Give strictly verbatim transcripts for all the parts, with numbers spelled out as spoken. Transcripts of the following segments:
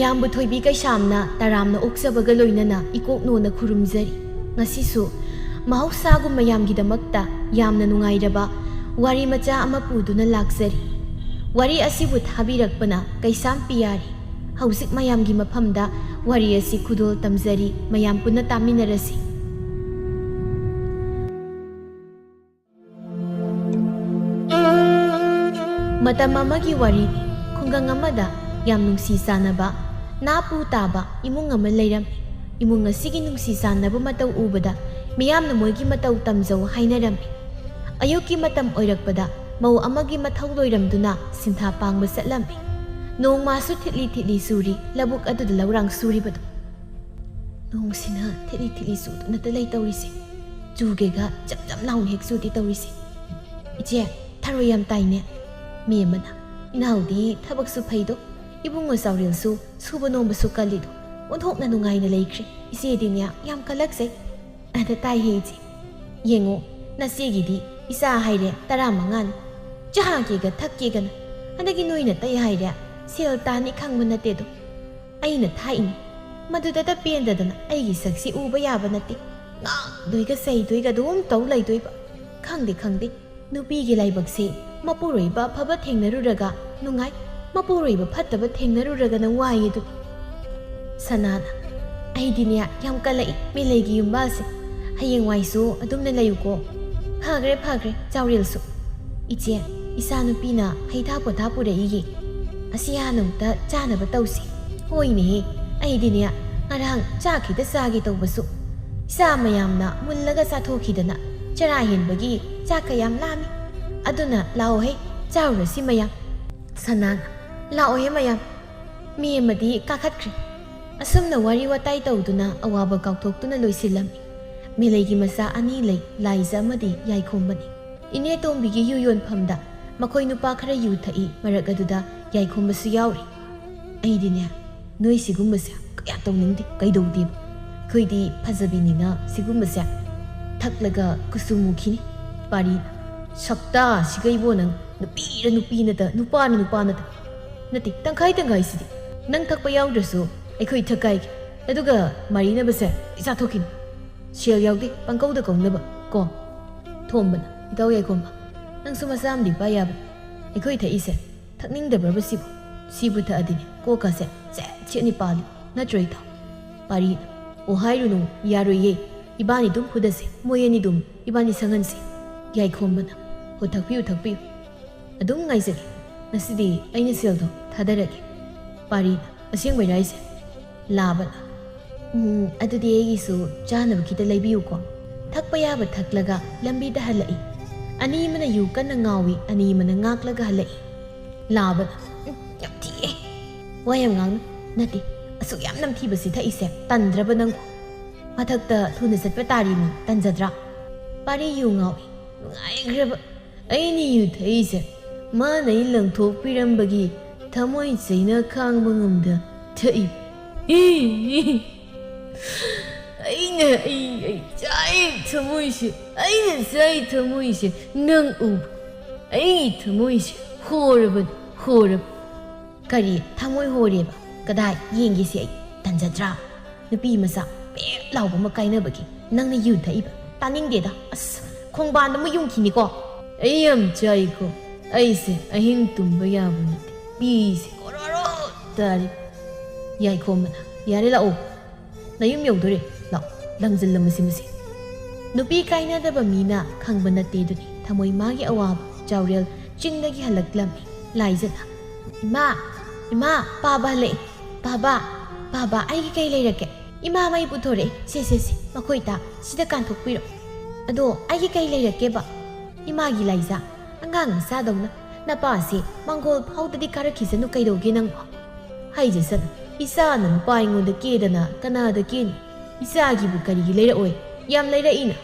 ꯇꯥꯝꯕꯨ ꯊꯣꯏꯕꯤ ꯀꯩꯁꯥꯝꯅ ꯇꯔꯥꯝꯅ ꯑꯣꯛꯆꯕꯒ ꯂꯣꯏꯅꯅ ꯏꯀꯣꯛꯅꯣꯅ ꯈꯨꯔꯨꯝꯖꯔꯤ꯫ ꯉꯁꯤꯁꯨ ꯃꯍꯧꯁꯥꯒꯨꯝ ꯃꯌꯥꯝꯒꯤꯗꯃꯛꯇ ꯌꯥꯝꯅ ꯅꯨꯡꯉꯥꯏꯔꯕ ꯋꯥꯔꯤ ꯃꯆꯥ ꯑꯃ ꯄꯨꯗꯨꯅ ꯂꯥꯛꯆꯔꯤ꯫ ꯋꯥꯔꯤ ꯑꯁꯤꯕꯨ ꯊꯥꯕꯤꯔꯛꯄꯅ ꯀꯩꯁꯥꯝ ꯄꯤꯌꯥꯔꯤ꯫ ꯍꯧꯖꯤꯛ ꯃꯌꯥꯝꯒꯤ ꯃꯐꯝꯗ ꯋꯥꯔꯤ ꯑꯁꯤ ꯈꯨꯗꯣꯜ ꯇꯝꯖꯔꯤ, ꯃꯌꯥꯝ ꯄꯨꯟꯅ ꯇꯥꯃꯤꯟꯅꯔꯁꯤ꯫ ꯃꯇꯝ ꯑꯃꯒꯤ ꯋꯥꯔꯤꯅꯤ꯫ ꯈꯨꯡꯒꯪ ꯑꯃꯗ ꯌꯥꯝ ꯅꯨꯡꯁꯤ ꯆꯥꯟꯅꯕ, ꯅꯥꯄꯨ ꯇꯥꯕ ꯏꯃꯨꯡ ꯑꯃ ꯂꯩꯔꯝꯃꯤ꯫ ꯏꯃꯨꯡ ꯑꯁꯤꯒꯤ ꯅꯨꯡꯁꯤ ꯆꯥꯟꯅꯕ ꯃꯇꯧ ꯎꯕꯗ ꯃꯤꯌꯥꯝꯅ ꯃꯣꯏꯒꯤ ꯃꯇꯧ ꯇꯝꯖꯧ ꯍꯥꯏꯅꯔꯝꯃꯤ꯫ ꯑꯌꯨꯛꯀꯤ ꯃꯇꯝ ꯑꯣꯏꯔꯛꯄꯗ ꯃꯧ ꯑꯃꯒꯤ ꯃꯊꯧ ꯂꯣꯏꯔꯝꯗꯨꯅ ꯁꯤꯟꯊꯥ ꯄꯥꯡꯕ ꯆꯠꯂꯝꯃꯤ꯫ ꯅꯣꯡꯃꯁꯨ ꯊꯤꯠꯂꯤ ꯊꯤꯠꯂꯤ ꯆꯨꯔꯤ ꯂꯧꯕꯨꯛ ꯑꯗꯨꯗ ꯂꯧꯔꯥꯡ ꯁꯨꯔꯤꯕꯗꯨ꯫ "ꯅꯣꯡꯁꯤꯅ ꯊꯤꯠꯂꯤ ꯊꯤꯠꯂꯤ ꯆꯨꯗꯨꯅꯇ ꯂꯩ ꯇꯧꯔꯤꯁꯦ꯫ ꯆꯨꯒꯦꯒ ꯆꯞ ꯆꯞ ꯂꯥꯎꯅ ꯍꯦꯛ ꯆꯨꯗꯦ ꯇꯧꯔꯤꯁꯦ꯫ ꯏꯆꯦ, ꯊꯔꯣꯏ ꯌꯥꯝ ꯇꯥꯏꯅꯦ?" ꯃꯦꯝꯃꯅ꯫ "ꯏꯅꯥꯎꯗꯤ ꯊꯕꯛꯁꯨ ꯐꯩꯗꯣ, ꯏꯕꯨꯡꯉꯣ ꯆꯥꯎꯔꯦꯜꯁꯨ ꯁꯨꯕ ꯅꯣꯝꯕꯁꯨ ꯀꯜꯂꯤꯗꯣ, ꯑꯣꯟꯊꯣꯛꯅ ꯅꯨꯡꯉꯥꯏꯅ ꯂꯩꯈ꯭ꯔꯦ꯫ ꯏꯆꯦꯗꯤꯅꯦ ꯌꯥꯝ ꯀꯜꯂꯛꯆꯩ꯫" "ꯑꯗ ꯇꯥꯏꯍꯦ ꯏꯆꯦ꯫ ꯌꯦꯡꯉꯣ, ꯅꯆꯦꯒꯤꯗꯤ ꯏꯆꯥ ꯍꯥꯏꯔꯦ ꯇꯔꯥꯃꯉꯥꯅꯤ꯫ ꯆꯥꯒꯦꯒ ꯊꯛꯀꯦꯒꯅ꯫ ꯑꯗꯒꯤ ꯅꯣꯏ ꯅꯇꯩ ꯍꯥꯏꯔꯦ ꯁꯦꯜ ꯇꯥꯅꯤ ꯈꯪꯕ ꯅꯠꯇꯦꯗꯣ꯫ ꯑꯩꯅ ꯊꯥꯛꯏꯅꯤ꯫ ꯃꯗꯨꯗꯇ ꯄꯦꯟꯗꯗꯅ ꯑꯩꯒꯤ ꯁꯛꯁꯤ ꯎꯕ ꯌꯥꯕ ꯅꯠꯇꯦ꯫ ꯉꯥꯡꯗꯣꯏꯒ ꯆꯩꯗꯣꯏꯒ ꯑꯗꯨꯝ ꯇꯧ ꯂꯩꯗꯣꯏꯕ꯫ ꯈꯪꯗꯦ, ꯈꯪꯗꯦ꯫ ꯅꯨꯄꯤꯒꯤ ꯂꯥꯏꯕꯛꯁꯦ ꯃꯄꯨꯔꯣꯏꯕ ꯑꯐꯕ ꯊꯦꯡꯅꯔꯨꯔꯒ ꯅꯨꯡꯉꯥꯏ, ꯃꯄꯨꯔꯣꯏꯕ ꯐꯠꯇꯕ ꯊꯦꯡꯅꯔꯨꯔꯒꯅ ꯋꯥꯏꯌꯦ ꯑꯗꯨ꯫" ꯁꯅꯥꯅ, "ꯑꯩꯗꯤꯅꯦ ꯌꯥꯝ ꯀꯜꯂꯛꯏ ꯃꯦꯂꯩꯒꯤ ꯌꯨꯝꯕꯥꯜꯁꯦ꯫ ꯍꯌꯦꯡꯋꯥꯏꯁꯨ ꯑꯗꯨꯝꯅ ꯂꯩꯌꯨꯀꯣ꯫" "ꯐꯈ꯭ꯔꯦ, ꯐꯈ꯭ꯔꯦ ꯆꯥꯎꯔꯦꯜꯁꯨ꯫ ꯏꯆꯦ, ꯏꯆꯥꯅꯨꯄꯤꯅ ꯍꯩꯊꯥ ꯄꯣꯊꯥ ꯄꯨꯔꯛꯏꯌꯦ꯫ ꯑꯁꯤ ꯍꯥꯟꯅ ꯑꯃꯨꯛꯇ ꯆꯥꯅꯕ ꯇꯧꯁꯤ꯫" "ꯍꯣꯏꯅꯦꯍꯦ, ꯑꯩꯗꯤꯅꯦ ꯉꯔꯥꯡ ꯆꯥꯛ ꯈꯤꯇ ꯆꯥꯒꯦ ꯇꯧꯕꯁꯨ ꯏꯆꯥ ꯃꯌꯥꯝꯅ ꯃꯨꯜꯂꯒ ꯆꯥꯊꯣꯛꯈꯤꯗꯅ ꯆꯔꯥ ꯍꯦꯟꯕꯒꯤ ꯆꯥꯛꯀ ꯌꯥꯝ ꯂꯥꯝꯃꯤ꯫ ꯑꯗꯨꯅ ꯂꯥꯛꯑꯣꯍꯦ, ꯆꯥꯔꯨꯔꯁꯤ ꯃꯌꯥꯝ꯫" ꯁꯅꯥꯅ, "ꯂꯥꯛꯑꯣꯍꯦ ꯃꯌꯥꯝ꯫" ꯃꯤ ꯑꯃꯗꯤ ꯀꯥꯈꯠꯈ꯭ꯔꯦ꯫ ꯑꯁꯨꯝꯅ ꯋꯥꯔꯤ ꯋꯥꯇꯥꯏ ꯇꯧꯗꯨꯅ ꯑꯋꯥꯕ ꯀꯥꯎꯊꯣꯛꯇꯨꯅ ꯂꯣꯏꯁꯤꯜꯂꯝꯃꯤ꯫ ꯃꯦꯂꯩꯒꯤ ꯃꯆꯥ ꯑꯅꯤ ꯂꯩ, ꯂꯥꯏꯖ ꯑꯃꯗꯤ ꯌꯥꯏꯈꯣꯝꯕꯅꯤ꯫ ꯏꯅꯦ ꯇꯣꯝꯕꯤꯒꯤ ꯌꯨ ꯌꯣꯟꯐꯝꯗ ꯃꯈꯣꯏ ꯅꯨꯄꯥ ꯈꯔ ꯌꯨ ꯊꯛꯏ, ꯃꯔꯛ ꯑꯗꯨꯗ ꯌꯥꯏꯈꯣꯝꯕꯁꯨ ꯌꯥꯎꯔꯤ꯫ "ꯑꯩꯗꯤꯅꯦ ꯅꯣꯏ ꯁꯤꯒꯨꯝꯕꯁꯦ ꯀꯌꯥ ꯇꯧꯅꯤꯡꯗꯦ, ꯀꯩꯗꯧꯗꯦꯕ? ꯑꯩꯈꯣꯏꯗꯤ ꯐꯖꯕꯤꯅꯤꯅ ꯁꯤꯒꯨꯝꯕꯁꯦ ꯊꯛꯂꯒ ꯀꯨꯆꯨ ꯃꯨꯈꯤꯅꯤ꯫ ꯄꯥꯔꯤ ꯁꯛꯇꯥꯁꯤꯒ ꯏꯕꯣ ꯅꯪ, ꯅꯨꯄꯤꯔ ꯅꯨꯄꯤ ꯅꯠꯇ, ꯅꯨꯄꯥꯅ ꯅꯨꯄꯥ ꯅꯠꯇ, ꯅꯠꯇꯦ, ꯇꯪꯈꯥꯏ ꯇꯪꯈꯥꯏꯁꯤꯗꯤ꯫ "ꯅꯪ ꯊꯛꯄ ꯌꯥꯎꯗ꯭ꯔꯁꯨ ꯑꯩꯈꯣꯏ ꯊꯛꯀꯥꯏꯒꯦ, ꯑꯗꯨꯒ ꯃꯔꯤꯅꯕꯁꯦ ꯂꯣꯏ ꯆꯥꯊꯣꯛꯈꯤꯅꯤ꯫ ꯁꯦꯜ ꯌꯥꯎꯗꯦ ꯄꯪꯀꯧꯗ ꯀꯧꯅꯕ ꯀꯣ꯫" ꯊꯣꯝꯕꯅ, "ꯏꯇꯥꯎ ꯌꯥꯏꯈꯣꯝꯕ, ꯅꯪꯁꯨ ꯃꯆꯥ ꯑꯃꯗꯤ ꯄꯥꯏ ꯌꯥꯕꯅꯤ꯫ ꯑꯩꯈꯣꯏ ꯊꯛꯏꯁꯦ ꯊꯛꯅꯤꯡꯗꯕ꯭ꯔꯕ ꯁꯤꯕꯨ? ꯁꯤꯕꯨ ꯊꯛꯑꯗꯤꯅꯦ ꯀꯣꯛꯀꯁꯦ ꯁꯦꯠ ꯁꯦꯠꯅꯤ ꯄꯥꯜꯂꯤ, ꯅꯠꯇ꯭ꯔꯣ ꯏꯇꯥꯎ?" ꯄꯥꯔꯤꯅ, "ꯑꯣ ꯍꯥꯏꯔꯨꯅꯨ, ꯌꯥꯔꯣꯏꯌꯦ꯫ ꯏꯕꯥꯅꯤ ꯑꯗꯨꯝ ꯐꯨꯗꯁꯦ, ꯃꯣꯏ ꯑꯅꯤꯗꯨꯝ ꯏꯕꯥꯅꯤ ꯁꯪꯍꯟꯁꯦ꯫" ꯌꯥꯏꯈꯣꯝꯕꯅ, "ꯍꯣ ꯊꯛꯄꯤꯌꯨ ꯊꯛꯄꯤꯌꯨ, ꯑꯗꯨꯝ ꯉꯥꯏꯖꯒꯦ꯫ ꯉꯁꯤꯗꯤ ꯑꯩꯅ ꯁꯦꯜꯗꯣ ꯊꯥꯗꯔꯒꯦ꯫" ꯄꯥꯔꯤꯅ, "ꯑꯁꯦꯡꯕꯩꯔꯥ ꯍꯥꯏꯁꯦ?" ꯂꯥꯕꯅ, "ꯎꯝ, ꯑꯗꯨꯗꯤ ꯑꯩꯒꯤꯁꯨ ꯆꯥꯅꯕ ꯈꯤꯇ ꯂꯩꯕꯤꯌꯨꯀꯣ꯫" ꯊꯛꯄ ꯌꯥꯕ ꯊꯛꯂꯒ ꯂꯝꯕꯤꯗ ꯍꯜꯂꯛꯏ꯫ ꯑꯅꯤ ꯑꯃꯅ ꯌꯨ ꯀꯟꯅ ꯉꯥꯎꯏ, ꯑꯅꯤ ꯑꯃꯅ ꯉꯥꯛꯂꯒ ꯍꯜꯂꯛꯏ꯫ ꯂꯥꯕꯅ, "ꯎꯝ, ꯌꯥꯝ ꯊꯤꯑꯦ꯫ ꯋꯥ ꯌꯥꯝ ꯉꯥꯡꯅꯨ꯫ ꯅꯠꯇꯦ, ꯑꯁꯨꯛ ꯌꯥꯝ ꯅꯝꯊꯤꯕꯁꯤ ꯊꯛꯏꯁꯦ ꯇꯟꯗ꯭ꯔꯕ ꯅꯪꯕꯨ? ꯃꯊꯛꯇ ꯊꯨꯅ ꯆꯠꯄ ꯇꯥꯔꯤꯅꯤ, ꯇꯟꯖꯗ꯭ꯔꯥ?" ꯄꯥꯔꯤ ꯌꯨ ꯉꯥꯎꯏ꯫ ꯅꯨꯡꯉꯥꯏꯈ꯭ꯔꯕ ꯑꯩꯅ ꯌꯨ ꯊꯛꯏꯁꯦ ꯃꯥꯅ ꯑꯩ ꯂꯪꯊꯣꯛꯄꯤꯔꯝꯕꯒꯤ ꯊꯃꯣꯏ ꯆꯩꯅ ꯈꯥꯡꯕ ꯉꯝꯗ ꯊꯛꯏ꯫ ꯑꯩꯅ, ꯑꯩ, ꯑꯩ ꯆꯥꯏ ꯊꯃꯣꯏꯁꯦ, ꯑꯩꯅ ꯆꯥꯏ ꯊꯃꯣꯏꯁꯦ꯫ ꯅꯪ ꯎꯕ, ꯑꯩꯒꯤ ꯊꯃꯣꯏꯁꯦ ꯍꯣꯔꯕꯅꯤ, ꯍꯣꯔꯕ꯫ ꯀꯔꯤ ꯊꯃꯣꯏ ꯍꯣꯔꯦꯕ? ꯀꯗꯥꯏ ꯌꯦꯡꯒꯦꯁꯦ ꯑꯩ? ꯇꯟꯖꯗ꯭ꯔꯥ? ꯅꯨꯄꯤ ꯃꯆꯥ ꯄꯦꯠ ꯂꯥꯎꯕ ꯑꯃ ꯀꯥꯏꯅꯕꯒꯤ ꯅꯪꯅ ꯌꯨ ꯊꯛꯏꯕ? ꯇꯥꯅꯤꯡꯗꯦꯗ꯫ ꯑꯁ, ꯈꯣꯡꯕꯥꯟꯗ ꯑꯃꯨꯛ ꯌꯨꯡꯈꯤꯅꯤꯀꯣ꯫ ꯑꯩ ꯌꯥꯝ ꯆꯥꯏꯀꯣ꯫ ꯑꯩꯁꯦ ꯑꯍꯤꯡ ꯇꯨꯝꯕ ꯌꯥꯕ ꯅꯠꯇꯦ꯫ ꯄꯤꯁꯦ ꯀꯣꯔꯣꯔꯣ ꯇꯥꯔꯤ꯫ ꯌꯥꯏꯈꯣꯝꯕꯅ, "ꯌꯥꯔꯦ, ꯂꯥꯛꯑꯣ꯫ ꯅꯌꯨꯝ ꯌꯧꯗꯣꯔꯦ꯫ ꯂꯥꯛꯑꯣ, ꯂꯪꯁꯤꯜꯂꯝꯃꯁꯤ ꯃꯁꯤ꯫" ꯅꯨꯄꯤ ꯀꯥꯏꯅꯗꯕ ꯃꯤꯅ ꯈꯪꯕ ꯅꯠꯇꯦ ꯑꯗꯨꯅꯤ ꯊꯃꯣꯏ ꯃꯥꯒꯤ ꯑꯋꯥꯕ꯫ ꯆꯥꯎꯔꯦꯜ ꯆꯤꯡꯗꯒꯤ ꯍꯜꯂꯛꯂꯝꯃꯤ ꯂꯥꯏꯖꯅ꯫ "ꯏꯃꯥ, ꯏꯃꯥ, ꯄꯥꯕ ꯍꯜꯂꯛꯑꯦ꯫ ꯄꯥꯕ, ꯄꯥꯕ, ꯑꯩꯒꯤ ꯀꯩ ꯂꯩꯔꯛꯀꯦ?" "ꯏꯃꯥ ꯃꯩ ꯄꯨꯊꯣꯔꯛꯑꯦ꯫ ꯁꯦ, ꯁꯦ, ꯁꯦ, ꯃꯈꯣꯏꯗ ꯁꯤꯗ ꯀꯥꯟꯊꯣꯛꯄꯤꯔꯣ꯫ ꯑꯗꯣ ꯑꯩꯒꯤ ꯀꯩ ꯂꯩꯔꯛꯀꯦꯕ?" "ꯏꯃꯥꯒꯤ ꯂꯥꯏꯖꯥ, ꯑꯉꯥꯡ ꯃꯆꯥꯗꯧꯅ ꯅꯄꯥꯁꯦ ꯃꯥꯡꯒꯣꯜ ꯐꯥꯎꯗꯗꯤ ꯀꯥꯔꯛꯈꯤꯁꯅꯨ ꯀꯩꯗꯧꯒꯦ ꯅꯪꯕꯣ?" "ꯍꯥꯏꯖꯁꯅꯨ, ꯏꯆꯥꯅ ꯅꯨꯄꯥ ꯑꯩꯉꯣꯟꯗ ꯀꯦꯗꯅ ꯀꯅꯥꯗ ꯀꯦꯅꯤ? ꯏꯆꯥꯒꯤꯕꯨ ꯀꯔꯤꯒꯤ ꯂꯩꯔꯛꯑꯣꯏ? ꯌꯥꯝ ꯂꯩꯔꯛꯏꯅ꯫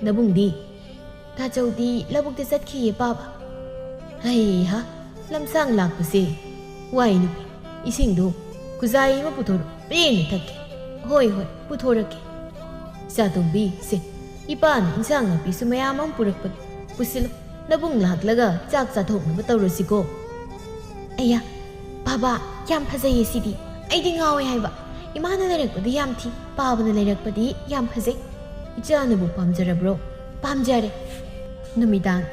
ꯅꯕꯨꯡꯗꯤ?" "ꯇꯥꯆꯧꯗꯤ ꯂꯧꯕꯨꯛꯇ ꯆꯠꯈꯤꯌꯦ ꯄꯥꯕ꯫" "ꯍꯩꯍꯥ, ꯂꯝꯁꯥꯡ ꯂꯥꯛꯄꯁꯦ ꯋꯥꯏ ꯅꯨꯄꯤ꯫ ꯏꯁꯤꯡꯗꯣ ꯈꯨꯖꯥꯏ ꯑꯃ ꯄꯨꯊꯣꯔꯛꯑꯣ, ꯄꯦꯟꯅ ꯊꯛꯀꯦ꯫" "ꯍꯣꯏ, ꯍꯣꯏ, ꯄꯨꯊꯣꯔꯛꯀꯦ꯫" "ꯏꯆꯥꯇꯣꯝꯕꯤ, ꯁꯦ, ꯏꯄꯥꯅ ꯏꯟꯁꯥꯡ ꯅꯥꯄꯤꯁꯨ ꯃꯌꯥꯝ ꯑꯃ ꯄꯨꯔꯛꯄꯅꯤ, ꯄꯨꯁꯤꯜꯂꯨ꯫ ꯅꯕꯨꯡ ꯂꯥꯛꯂꯒ ꯆꯥꯛ ꯆꯥꯊꯣꯛꯅꯕ ꯇꯧꯔꯁꯤꯀꯣ꯫" "ꯑꯌꯥ, ꯄꯥꯕ, ꯌꯥꯝ ꯐꯖꯩꯌꯦ ꯁꯤꯗꯤ꯫ ꯑꯩꯗꯤ ꯉꯥꯎꯋꯦ ꯍꯥꯏꯕ꯫ ꯏꯃꯥꯅ ꯂꯩꯔꯛꯄꯗꯤ ꯌꯥꯝ ꯊꯤ, ꯄꯥꯕꯅ ꯂꯩꯔꯛꯄꯗꯤ ꯌꯥꯝ ꯐꯖꯩ꯫ ꯏꯆꯥꯅꯕꯨ ꯄꯥꯝꯖꯔꯕ꯭ꯔꯣ? ꯄꯥꯝꯖꯔꯦ꯫ ꯅꯨꯃꯤꯗꯥꯡ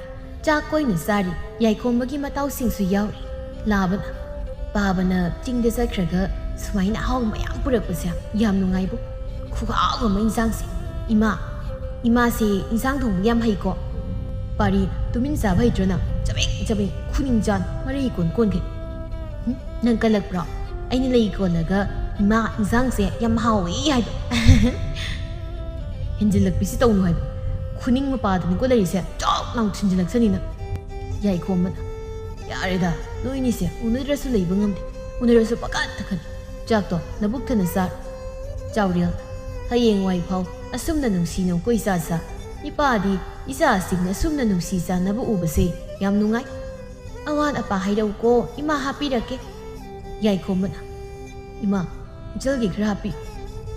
ꯆꯥꯛ ꯀꯣꯏꯅ ꯆꯥꯔꯤ꯫ ꯌꯥꯏꯈꯣꯝꯕꯒꯤ ꯃꯇꯥꯎꯁꯤꯡꯁꯨ ꯌꯥꯎꯔꯤ꯫ ꯂꯥꯕꯅ, "ꯄꯥꯕꯅ ꯆꯤꯡꯗ ꯆꯠꯈ꯭ꯔꯒ ꯁꯨꯃꯥꯏꯅ ꯑꯍꯥꯎꯕ ꯃꯌꯥꯝ ꯄꯨꯔꯛꯄꯁꯦ ꯌꯥꯝ ꯅꯨꯡꯉꯥꯏꯕꯨ꯫ ꯈꯨꯍꯥꯎ ꯑꯃ ꯏꯟꯁꯥꯡꯁꯦ꯫ ꯏꯃꯥ, ꯏꯃꯥꯁꯦ ꯏꯟꯁꯥꯡ ꯊꯣꯡꯕ ꯌꯥꯝ ꯍꯩꯀꯣ꯫ ꯄꯥꯔꯤ, ꯇꯨꯃꯤꯟ ꯆꯥꯕ ꯍꯩꯇ꯭ꯔꯣ ꯅꯪ? ꯆꯕꯦꯡ ꯆꯕꯦꯡ ꯈꯨꯅꯤꯡ ꯆꯥꯅꯤ, ꯃꯔꯩ ꯀꯣꯟ ꯀꯣꯟꯈꯩ꯫ ꯍꯨꯝ? ꯅꯪ ꯀꯜꯂꯛꯄ꯭ꯔꯣ? ꯑꯩꯅ ꯂꯩ ꯀꯣꯜꯂꯒ ꯏꯃꯥ ꯏꯟꯁꯥꯡꯁꯦ ꯌꯥꯝ ꯍꯥꯎꯋꯤ ꯍꯥꯏꯕ?" ꯍꯦꯟꯖꯤꯜꯂꯛꯄꯤꯁꯤ ꯇꯧꯅꯨ ꯍꯥꯏꯕ꯫ ꯈꯨꯅꯤꯡ ꯃꯄꯥꯗꯅꯤꯀꯣ ꯂꯩꯔꯤꯁꯦ, ꯆꯥꯎ ꯂꯥꯎ ꯊꯤꯟꯖꯤꯜꯂꯛꯁꯅꯤ ꯅꯪ꯫ ꯌꯥꯏꯈꯣꯝꯕꯅ, "ꯌꯥꯔꯦꯗ, ꯅꯣꯏꯅꯤꯁꯦ ꯎꯅꯗ꯭ꯔꯁꯨ ꯂꯩꯕ ꯉꯝꯗꯦ, ꯎꯅꯔꯁꯨ ꯄꯪꯈꯠꯇ ꯈꯠꯂꯤ꯫ ꯆꯥꯛꯇꯣ ꯅꯕꯨꯛ ꯊꯟꯅ ꯆꯥꯔꯣ꯫" ꯆꯥꯎꯔꯦꯜ, "ꯍꯌꯦꯡꯋꯥꯏ ꯐꯥꯎ ꯑꯁꯨꯝꯅ ꯅꯨꯡꯁꯤꯅꯧ ꯀꯣ ꯏꯆꯥ ꯏꯆꯥ꯫ ꯏꯄꯥꯗꯤ ꯏꯆꯥꯁꯤꯡ ꯑꯁꯨꯝꯅ ꯅꯨꯡꯁꯤ ꯆꯥꯟꯅꯕ ꯎꯕꯁꯦ ꯌꯥꯝ ꯅꯨꯡꯉꯥꯏ꯫ ꯑꯋꯥꯠ ꯑꯄꯥ ꯍꯥꯏꯔꯛꯎꯀꯣ, ꯏꯃꯥ ꯍꯥꯞꯄꯤꯔꯛꯀꯦ꯫" ꯌꯥꯏꯈꯣꯝꯕꯅ, "ꯏꯃꯥ, ꯏꯆꯜꯒꯤ ꯈꯔ ꯍꯥꯞꯄꯤ꯫"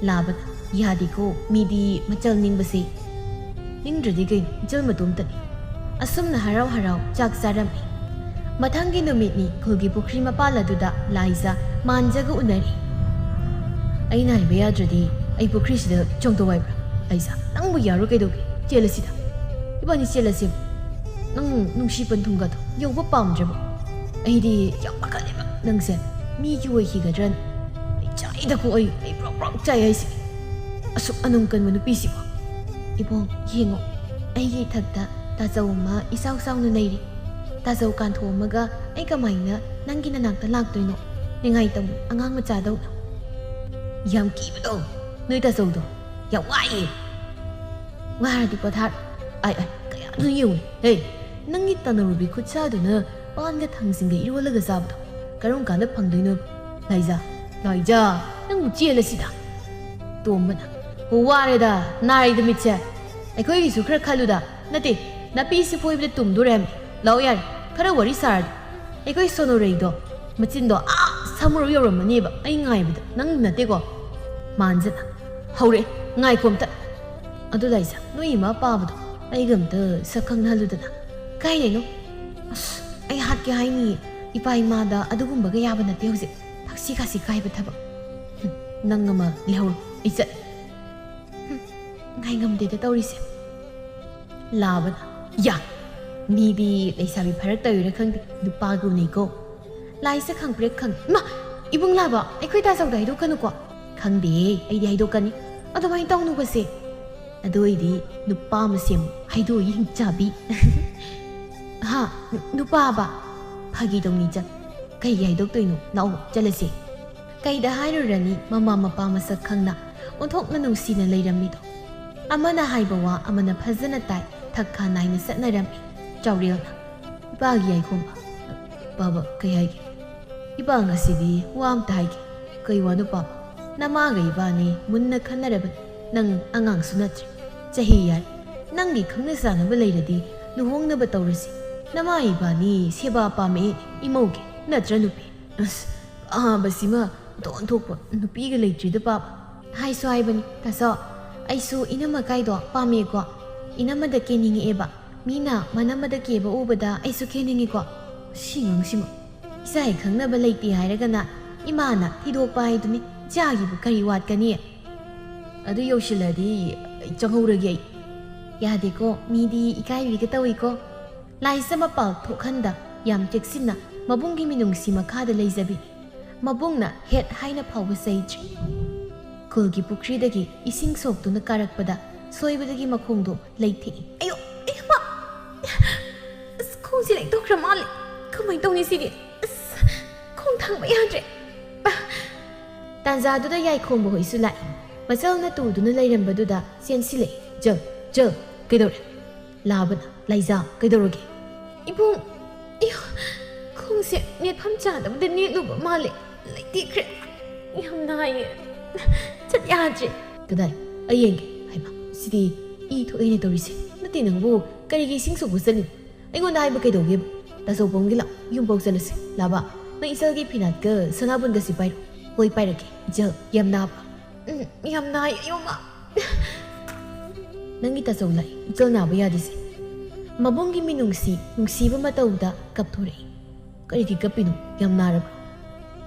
ꯂꯥꯕꯅ, "ꯌꯥꯗꯦꯀꯣ, ꯃꯤꯗꯤ ꯃꯆꯜ ꯅꯤꯡꯕꯁꯦ꯫" "ꯅꯤꯡꯗ꯭ꯔꯗꯤ ꯀꯩꯅꯣ, ꯏꯆꯜ ꯃꯇꯣꯝꯇꯅꯤ꯫" ꯑꯁꯨꯝꯅ ꯍꯔꯥꯎ ꯍꯔꯥꯎ ꯆꯥꯛ ꯆꯥꯔꯝꯃꯤ꯫ ꯃꯊꯪꯒꯤ ꯅꯨꯃꯤꯠꯅꯤ꯫ ꯈꯨꯜꯒꯤ ꯄꯨꯈ꯭ꯔꯤ ꯃꯄꯥꯜ ꯑꯗꯨꯗ ꯂꯥꯏꯖꯥꯒ ꯎꯅꯔꯤ꯫ "ꯑꯩꯅ ꯍꯥꯏꯕ ꯌꯥꯗ꯭ꯔꯗꯤ ꯑꯩ ꯄꯨꯈ꯭ꯔꯤꯁꯤꯗ ꯆꯣꯡꯊꯧ ꯍꯥꯏꯕ꯭ꯔꯥ?" "ꯂꯥꯏꯖꯥ, ꯅꯪꯕꯨ ꯌꯥꯔꯣꯏ ꯀꯩꯗꯧꯒꯦ? ꯆꯦꯜꯂꯁꯤꯗ꯫ ꯏꯕꯥꯅꯤ ꯆꯦꯜꯂꯁꯦꯕ꯫ ꯅꯪ ꯅꯨꯡꯁꯤ ꯄꯟꯊꯨꯡꯒꯗꯣ ꯌꯧꯕ ꯄꯥꯝꯗ꯭ꯔꯕ?" "ꯑꯩꯗꯤ ꯌꯥꯝ ꯄꯥꯈꯠꯂꯦꯕ ꯅꯪꯁꯦ꯫ ꯃꯤꯒꯤ ꯑꯣꯏꯈꯤꯒꯗ꯭ꯔꯅ꯫ ꯑꯩ ꯆꯥꯏꯗꯀꯣ, ꯑꯩ, ꯑꯩ ꯄ꯭ꯔꯣꯛ ꯄ꯭ꯔꯣꯛ ꯆꯥꯏ ꯍꯥꯏꯁꯤꯅꯤ꯫ ꯑꯁꯨꯛ ꯑꯅꯨꯡ ꯀꯟꯕ ꯅꯨꯄꯤꯁꯤꯕꯨ꯫" "ꯏꯕꯣꯡ, ꯌꯦꯡꯉꯣ꯫ ꯑꯩꯒꯤ ꯏꯊꯛꯇ ꯇꯥꯆꯧ ꯑꯃ ꯏꯆꯥꯎ ꯆꯥꯎꯅ ꯂꯩꯔꯤ꯫ ꯇꯥꯆꯧ ꯀꯥꯟꯊꯣꯛꯑꯝꯃꯒ ꯑꯩ ꯀꯃꯥꯏꯅ ꯅꯪꯒꯤ ꯅꯅꯥꯛꯇ ꯂꯥꯛꯇꯣꯏꯅꯣ? ꯅꯤꯡꯉꯥꯏ ꯇꯝꯃꯨ, ꯑꯉꯥꯡ ꯃꯆꯥꯗꯧꯅ꯫" "ꯌꯥꯝ ꯀꯤꯕꯗꯣ, ꯅꯣꯏ ꯇꯥꯆꯧꯗꯣ꯫ ꯌꯥꯝ ꯋꯥꯏꯌꯦ꯫" "ꯋꯥꯔꯗꯤ ꯄꯣꯊꯥꯔꯣ꯫" "ꯑꯥꯏ, ꯑꯥꯏ, ꯀꯌꯥꯗꯨ ꯌꯦꯡꯉꯨ꯫ ꯍꯦ, ꯅꯪꯒꯤ ꯇꯅꯧꯔꯨꯕꯤ ꯈꯨꯠꯁꯥꯗꯨꯅ ꯄꯥꯟꯒ ꯊꯥꯡꯖꯤꯡꯒ ꯏꯔꯣꯜꯂꯒ ꯆꯥꯕꯗꯣ ꯀꯔꯝ ꯀꯥꯟꯗ ꯐꯪꯗꯣꯏꯅꯣ?" "ꯂꯥꯏꯖꯥ, ꯂꯥꯏꯖꯥ, ꯅꯪꯕꯨ ꯆꯦꯜꯂꯁꯤꯗ꯫" ꯇꯣꯝꯕꯅ, "ꯍꯣ, ꯋꯥꯔꯦꯗ, ꯅꯥꯔꯤꯗ ꯃꯤꯠꯁꯦ꯫ ꯑꯩꯈꯣꯏꯒꯤꯁꯨ ꯈꯔ ꯈꯜꯂꯨꯗ꯫ ꯅꯠꯇꯦ, ꯅꯥꯄꯤꯁꯤ ꯐꯣꯏꯕꯗ ꯇꯨꯝꯗꯣꯔꯦ ꯍꯥꯏꯕꯅꯤ꯫ ꯂꯥꯛꯑꯣ ꯌꯥꯔꯦ, ꯈꯔ ꯋꯥꯔꯤ ꯁꯥꯔꯗꯤ꯫ ꯑꯩꯈꯣꯏ ꯁꯣꯅꯣꯔꯩꯗꯣ ꯃꯆꯤꯟꯗꯣ ꯑꯥ ꯁꯃꯨꯔꯧ ꯌꯧꯔꯝꯃꯅꯦꯕ, ꯑꯩ ꯉꯥꯏꯕꯗ꯫ ꯅꯪ ꯅꯠꯇꯦꯀꯣ?" ꯃꯥꯟꯖꯅ, "ꯍꯧꯔꯛꯑꯦ, ꯉꯥꯏꯈꯣ ꯑꯝꯇ꯫ ꯑꯗꯨ ꯂꯥꯏꯖꯥ, ꯅꯣꯏ ꯏꯃꯥ ꯄꯥꯕꯗꯣ ꯑꯩꯒ ꯑꯝꯇ ꯁꯛ ꯈꯪꯅꯍꯜꯂꯨꯗꯅ꯫" "ꯀꯥꯏꯗꯩꯅꯣ? ꯑꯁ, ꯑꯩ ꯍꯥꯠꯀꯦ ꯍꯥꯏꯅꯤ꯫ ꯏꯄꯥ ꯏꯃꯥꯗ ꯑꯗꯨꯒꯨꯝꯕꯒ ꯌꯥꯕ ꯅꯠꯇꯦ ꯍꯧꯖꯤꯛ꯫ ꯁꯤ ꯈꯥꯁꯤ ꯀꯥꯏꯕ ꯊꯕꯛ꯫ ꯍꯨꯝ, ꯅꯪ ꯑꯃ ꯂꯩꯍꯧꯔꯣ, ꯑꯩ ꯆꯠ꯫ ꯍꯨꯝ, ꯉꯥꯏꯉꯝꯗꯦꯗ ꯇꯧꯔꯤꯁꯦ꯫ ꯂꯥꯕꯅ, ꯌꯥ, ꯃꯤꯗꯤ ꯂꯩꯁꯥꯕꯤ ꯐꯥꯔꯛꯇꯧꯔꯤꯔꯥ ꯈꯪꯗꯦ, ꯅꯨꯄꯥꯒ ꯎꯅꯩꯀꯣ꯫ ꯂꯥꯏꯁꯦ ꯈꯪꯄ꯭ꯔꯦꯛ ꯈꯪꯉꯤ꯫ ꯏꯃꯥ, ꯏꯕꯨꯡ ꯂꯥꯕ, ꯑꯩꯈꯣꯏ ꯇꯥꯆꯧꯗ ꯍꯥꯏꯗꯣꯛꯀꯅꯨꯀꯣ꯫ ꯈꯪꯗꯦꯍꯦ, ꯑꯩꯗꯤ ꯍꯥꯏꯗꯣꯛꯀꯅꯤ꯫ ꯑꯗꯨꯃꯥꯏꯅ ꯇꯧꯅꯨꯕꯁꯦ꯫ ꯑꯗꯨ ꯑꯣꯏꯗꯤ ꯅꯨꯄꯥ ꯃꯁꯦꯝ ꯍꯥꯏꯗꯣꯛꯑ ꯌꯦꯡ ꯆꯥꯕꯤ꯫ ꯍꯥ, ꯅꯨ-, ꯅꯨꯄꯥꯕ? ꯐꯥꯒꯤ ꯇꯧꯅꯤ ꯆꯠ꯫ ꯀꯩꯒꯤ ꯍꯥꯏꯗꯣꯛꯇꯣꯏꯅꯣ? ꯂꯥꯛꯑꯣ, ꯆꯠꯂꯁꯦ꯫ ꯀꯩꯗ ꯍꯥꯏꯔꯨꯔꯅꯤ, ꯃꯃꯥ ꯃꯄꯥ ꯃꯁꯛ ꯈꯪꯅ ꯑꯣꯟꯊꯣꯛꯅ ꯅꯨꯡꯁꯤꯅ ꯂꯩꯔꯝꯃꯤꯗꯣ꯫ ꯑꯃꯅ ꯍꯥꯏꯕ ꯋꯥ ꯑꯃꯅ ꯐꯖꯅ ꯇꯥꯏ, ꯊꯛ ꯈꯥ ꯅꯥꯏꯅ ꯆꯠꯅꯔꯝꯃꯤ꯫ ꯆꯥꯎꯔꯦꯜꯅ, ꯏꯄꯥꯒꯤ ꯌꯥꯏꯈꯣꯝꯕ꯫ ꯕꯥꯕꯥ, ꯀꯩ ꯍꯥꯏꯒꯦ? ꯏꯄꯥ, ꯉꯁꯤꯗꯤ ꯋꯥ ꯑꯝꯇ ꯍꯥꯏꯒꯦ꯫ ꯀꯩ ꯋꯥꯅꯣ ꯄꯥꯕ? ꯅꯃꯥꯒ ꯏꯕꯥꯅꯤ ꯃꯨꯟꯅ ꯈꯟꯅꯔꯕꯅꯤ꯫ ꯅꯪ ꯑꯉꯥꯡꯁꯨ ꯅꯠꯇ꯭ꯔꯦ꯫ ꯆꯍꯤ ꯌꯥꯔꯦ꯫ ꯅꯪꯒꯤ ꯈꯪꯅ ꯆꯥꯟꯅꯕ ꯂꯩꯔꯗꯤ ꯂꯨꯍꯣꯡꯅꯕ ꯇꯧꯔꯁꯤ꯫ ꯅꯃꯥ ꯏꯕꯥꯅꯤ ꯁꯦꯕꯥ ꯄꯥꯝꯃꯛꯑꯦ ꯏꯃꯧꯒꯤ, ꯅꯠꯇ꯭ꯔ ꯅꯨꯄꯤ? ꯑꯁ, ꯑꯍꯥꯟꯕꯁꯤꯃ ꯑꯣꯟꯊꯣꯛ ꯑꯣꯟꯊꯣꯛꯄ ꯅꯨꯄꯤꯒ ꯂꯩꯇ꯭ꯔꯤꯗ ꯄꯥꯕ꯫ ꯍꯥꯏꯁꯨ ꯍꯥꯏꯕꯅꯤ, ꯇꯥꯆꯧ, ꯑꯩꯁꯨ ꯏꯅꯝꯃ ꯀꯥꯏꯗꯣ ꯄꯥꯝꯃꯦꯀꯣ꯫ ꯏꯅꯝꯃꯗ ꯀꯦꯅꯤꯡꯉꯛꯑꯦꯕ꯫ ꯃꯤꯅ ꯃꯅꯝꯃꯗ ꯀꯦꯕ ꯎꯕꯗ ꯑꯩꯁꯨ ꯀꯦꯅꯤꯡꯉꯤꯀꯣ꯫ ꯁꯤ ꯑꯉꯥꯡꯁꯤꯃ꯫ ꯏꯆꯥꯒꯤ ꯈꯪꯅꯕ ꯂꯩꯇꯦ ꯍꯥꯏꯔꯒꯅ ꯏꯃꯥꯅ ꯊꯤꯗꯣꯛꯄ ꯍꯥꯏꯗꯨꯅꯤ꯫ ꯏꯆꯥꯒꯤꯕꯨ ꯀꯔꯤ ꯋꯥꯠꯀꯅꯤ? ꯑꯗꯨ ꯌꯧꯁꯤꯜꯂꯗꯤ ꯑꯩ ꯆꯪꯍꯧꯔꯒꯦ ꯑꯩ꯫ ꯌꯥꯗꯦꯀꯣ, ꯃꯤꯗꯤ ꯏꯀꯥꯏꯕꯤꯒ ꯇꯧꯏꯀꯣ꯫ ꯂꯥꯏꯖ ꯃꯄꯥꯜ ꯊꯣꯛꯍꯟꯗ ꯌꯥꯝ ꯆꯦꯛꯁꯤꯟꯅ ꯃꯕꯨꯡꯒꯤ ꯃꯤꯅꯨꯡꯁꯤ ꯃꯈꯥꯗ ꯂꯩꯖꯕꯤ꯫ ꯃꯕꯨꯡꯅ ꯍꯦꯠ ꯍꯥꯏꯅ ꯐꯥꯎꯕ ꯆꯩꯗ꯭ꯔꯤ꯫ ꯈꯨꯜꯒꯤ ꯄꯨꯈ꯭ꯔꯤꯗꯒꯤ ꯏꯁꯤꯡ ꯁꯣꯛꯇꯨꯅ ꯀꯥꯔꯛꯄꯗ ꯁꯣꯏꯕꯗꯒꯤ ꯃꯈꯣꯡꯗꯣ ꯂꯩꯊꯦꯛꯏ꯫ ꯑꯌꯣ! ꯑꯌꯣ! ꯑꯁ, ꯈꯣꯡꯁꯦ ꯂꯩꯊꯣꯛꯈ꯭ꯔ ꯃꯥꯜꯂꯦ꯫ ꯀꯃꯥꯏꯅ ꯇꯧꯅꯤ ꯁꯤꯗꯤ? ꯑꯁ, ꯈꯣꯡ ꯊꯥꯡꯕ ꯌꯥꯗ꯭ꯔꯦ꯫ ꯇꯥꯟꯖꯥꯗꯨꯗ ꯌꯥꯏꯈꯣꯝꯕ ꯍꯣꯏꯁꯨ ꯂꯥꯛꯏ꯫ ꯃꯆꯜꯅ ꯇꯨꯗꯨꯅ ꯂꯩꯔꯝꯕꯗꯨꯗ ꯆꯦꯟꯁꯤꯜꯂꯛꯏ꯫ ꯖꯜ, ꯖꯜ, ꯀꯩꯗꯧꯔꯦ? ꯂꯥꯕꯅ, ꯂꯥꯏꯖꯥ, ꯀꯩꯗꯧꯔꯒꯦ? ꯏꯕꯨꯡ, ꯑꯌꯣ, ꯈꯣꯡꯁꯦ ꯅꯦꯠꯐꯝ ꯆꯥꯗꯕꯗ ꯅꯦꯠꯂꯨꯕ ꯃꯥꯜꯂꯦ꯫ ꯂꯩꯇꯦꯛꯈ꯭ꯔꯦ꯫ ꯌꯥꯝ ꯅꯥꯏꯌꯦ꯫ ꯆꯠ ꯌꯥꯗ꯭ꯔꯦ꯫ ꯀꯗꯥꯏ? ꯑꯩ ꯌꯦꯡꯒꯦ꯫ ꯍꯩꯃꯥ, ꯁꯤꯗꯤ ꯏ ꯊꯣꯛꯑꯦꯅꯦ ꯇꯧꯔꯤꯁꯦ꯫ ꯅꯠꯇꯦ ꯅꯪꯕꯨ, ꯀꯔꯤꯒꯤ ꯏꯁꯤꯡ ꯁꯣꯛꯄ ꯆꯠꯂꯤꯅꯣ? ꯑꯩꯉꯣꯟꯗ ꯍꯥꯏꯕ ꯀꯩꯗꯧꯒꯦꯕ? ꯇꯥꯆꯧ ꯄꯝꯒꯦ ꯂꯥꯛꯑꯣ, ꯌꯨꯝꯐꯥꯎ ꯆꯠꯂꯁꯤ꯫ ꯂꯥꯕ, ꯅꯪ ꯏꯆꯜꯒꯤ ꯐꯤꯅꯥꯠꯀ ꯁꯅꯥꯕꯨꯟꯒꯁꯤ ꯄꯥꯏꯔꯣ꯫ ꯍꯣꯏ, ꯄꯥꯏꯔꯛꯀꯦ꯫ ꯏꯆꯜ, ꯌꯥꯝ ꯅꯥꯕ? ꯎꯝ, ꯌꯥꯝ ꯅꯥꯏ, ꯑꯌꯣꯃ꯫ ꯅꯪꯒꯤ ꯇꯥꯆꯧ ꯂꯥꯛꯏ, ꯏꯆꯜ ꯅꯥꯕ ꯌꯥꯗꯦꯁꯦ꯫ ꯃꯕꯨꯡꯒꯤ ꯃꯤꯅꯨꯡꯁꯤ, ꯅꯨꯡꯁꯤꯕ ꯃꯇꯧꯗ ꯀꯞꯊꯣꯔꯛꯏ꯫ ꯀꯔꯤꯒꯤ ꯀꯞꯄꯤꯅꯣ? ꯌꯥꯝ ꯅꯥꯔꯕ꯭ꯔꯣ?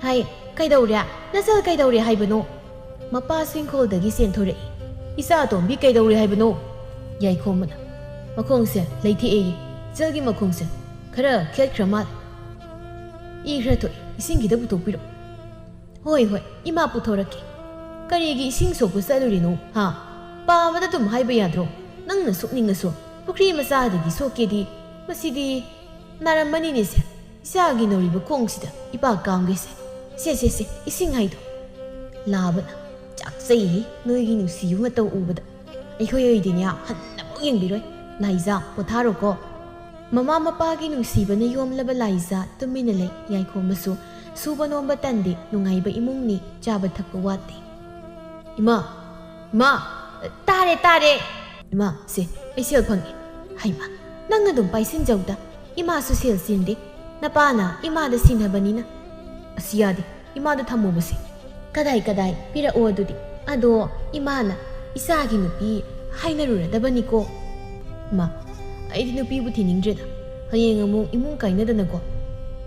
ꯍꯥꯏ, "ꯀꯩꯗꯧꯔꯦ? ꯅꯆꯜ ꯀꯩꯗꯧꯔꯦ ꯍꯥꯏꯕꯅꯣ?" ꯃꯄꯥꯁꯨ ꯏꯪꯈꯣꯜꯗꯒꯤ ꯆꯦꯟꯊꯣꯔꯛꯏ꯫ "ꯏꯆꯥ ꯑꯇꯣꯝꯕꯤ ꯀꯩꯗꯧꯔꯦ ꯍꯥꯏꯕꯅꯣ?" ꯌꯥꯏꯈꯣꯝꯕꯅ, "ꯃꯈꯣꯡꯁꯦ ꯂꯩꯊꯦꯛꯑꯦꯌꯦ, ꯏꯆꯜꯒꯤ ꯃꯈꯣꯡꯁꯦ ꯈꯔ ꯈꯦꯠꯈ꯭ꯔ ꯃꯥꯜꯂꯦ꯫ ꯏ ꯈꯔ ꯊꯣꯛꯑꯦ, ꯏꯁꯤꯡ ꯈꯤꯇ ꯄꯨꯊꯣꯛꯄꯤꯔꯣ꯫" "ꯍꯣꯏ, ꯍꯣꯏ, ꯏꯃꯥ ꯄꯨꯊꯣꯔꯛꯀꯦ꯫" "ꯀꯔꯤꯒꯤ ꯏꯁꯤꯡ ꯁꯣꯛꯄ ꯆꯠꯂꯨꯔꯤꯅꯣ, ꯍꯥ? ꯄꯥꯕꯗ ꯑꯗꯨꯝ ꯍꯥꯏꯕ ꯌꯥꯗ꯭ꯔꯣ? ꯅꯪꯅ ꯁꯣꯛꯅꯤꯡꯉꯁꯨ ꯄꯨꯈ꯭ꯔꯤ ꯃꯆꯥꯗꯒꯤ ꯁꯣꯛꯀꯦꯗꯤ꯫ ꯃꯁꯤꯗꯤ ꯅꯥꯔꯝꯃꯅꯤꯅꯦ ꯁꯦ꯫ ꯏꯆꯥꯒꯤ ꯅꯧꯔꯤꯕ ꯈꯣꯡꯁꯤꯗ ꯏꯄꯥꯛ ꯀꯥꯝꯒꯦꯁꯦ꯫ ꯁꯦ, ꯁꯦ, ꯁꯦ, ꯏꯁꯤꯡ ꯍꯩꯗꯣ꯫" ꯂꯥꯕꯅ, "ꯆꯥꯛꯆꯩꯍꯦ, ꯅꯣꯏꯒꯤ ꯅꯨꯡꯁꯤꯕ ꯃꯇꯧ ꯎꯕꯗ꯫ ꯑꯩꯈꯣꯏ ꯑꯣꯏꯗꯤꯅꯦ, ꯍꯟꯅꯐꯥꯎ ꯌꯦꯡꯕꯤꯔꯣꯏ꯫ ꯂꯥꯏꯖꯥ, ꯄꯣꯊꯥꯔꯣꯀꯣ꯫" ꯃꯃꯥ ꯃꯄꯥꯒꯤ ꯅꯨꯡꯁꯤꯕꯅ ꯌꯣꯝꯂꯕ ꯂꯥꯏꯖꯥ ꯇꯨꯃꯤꯟꯅ ꯂꯩ꯫ ꯌꯥꯏꯈꯣꯝꯕꯁꯨ ꯁꯨꯕ ꯅꯣꯝꯕ ꯇꯟꯗꯦ, ꯅꯨꯡꯉꯥꯏꯕ ꯏꯃꯨꯡꯅꯤ, ꯆꯥꯕ ꯊꯛꯄ ꯋꯥꯠꯇꯦ꯫ "ꯏꯃꯥ! ꯏꯃꯥ!" "ꯇꯥꯔꯦ, ꯇꯥꯔꯦ!" "ꯏꯃꯥ, ꯁꯦ, ꯑꯩ ꯁꯦꯜ ꯐꯪꯉꯦ꯫" "ꯍꯩꯃꯥ, ꯅꯪ ꯑꯗꯨꯝ ꯄꯥꯏꯁꯤꯟꯖꯧꯗ, ꯏꯃꯥꯁꯨ ꯁꯦꯜ ꯆꯦꯟꯗꯦ, ꯅꯄꯥꯅ ꯏꯃꯥꯗ ꯁꯤꯟꯅꯕꯅꯤꯅ꯫" "ꯑꯁꯤ ꯌꯥꯗꯦ, ꯏꯃꯥꯗ ꯊꯝꯃꯨꯕꯁꯦ꯫" "ꯀꯗꯥꯏ ꯀꯗꯥꯏ ꯄꯤꯔꯛꯑꯣ ꯑꯗꯨꯗꯤ꯫" "ꯑꯗꯣ ꯏꯃꯥꯅ ꯏꯆꯥꯒꯤ ꯅꯨꯄꯤ ꯍꯥꯏꯅꯔꯨꯔꯗꯕꯅꯤꯀꯣ꯫" "ꯃꯥ, ꯑꯩꯗꯤ ꯅꯨꯄꯤꯕꯨ ꯊꯤꯅꯤꯡꯗ꯭ꯔꯦꯗ, ꯍꯌꯦꯡ ꯑꯃꯨꯛ ꯏꯃꯨꯡ ꯀꯥꯏꯅꯗꯅꯀꯣ꯫"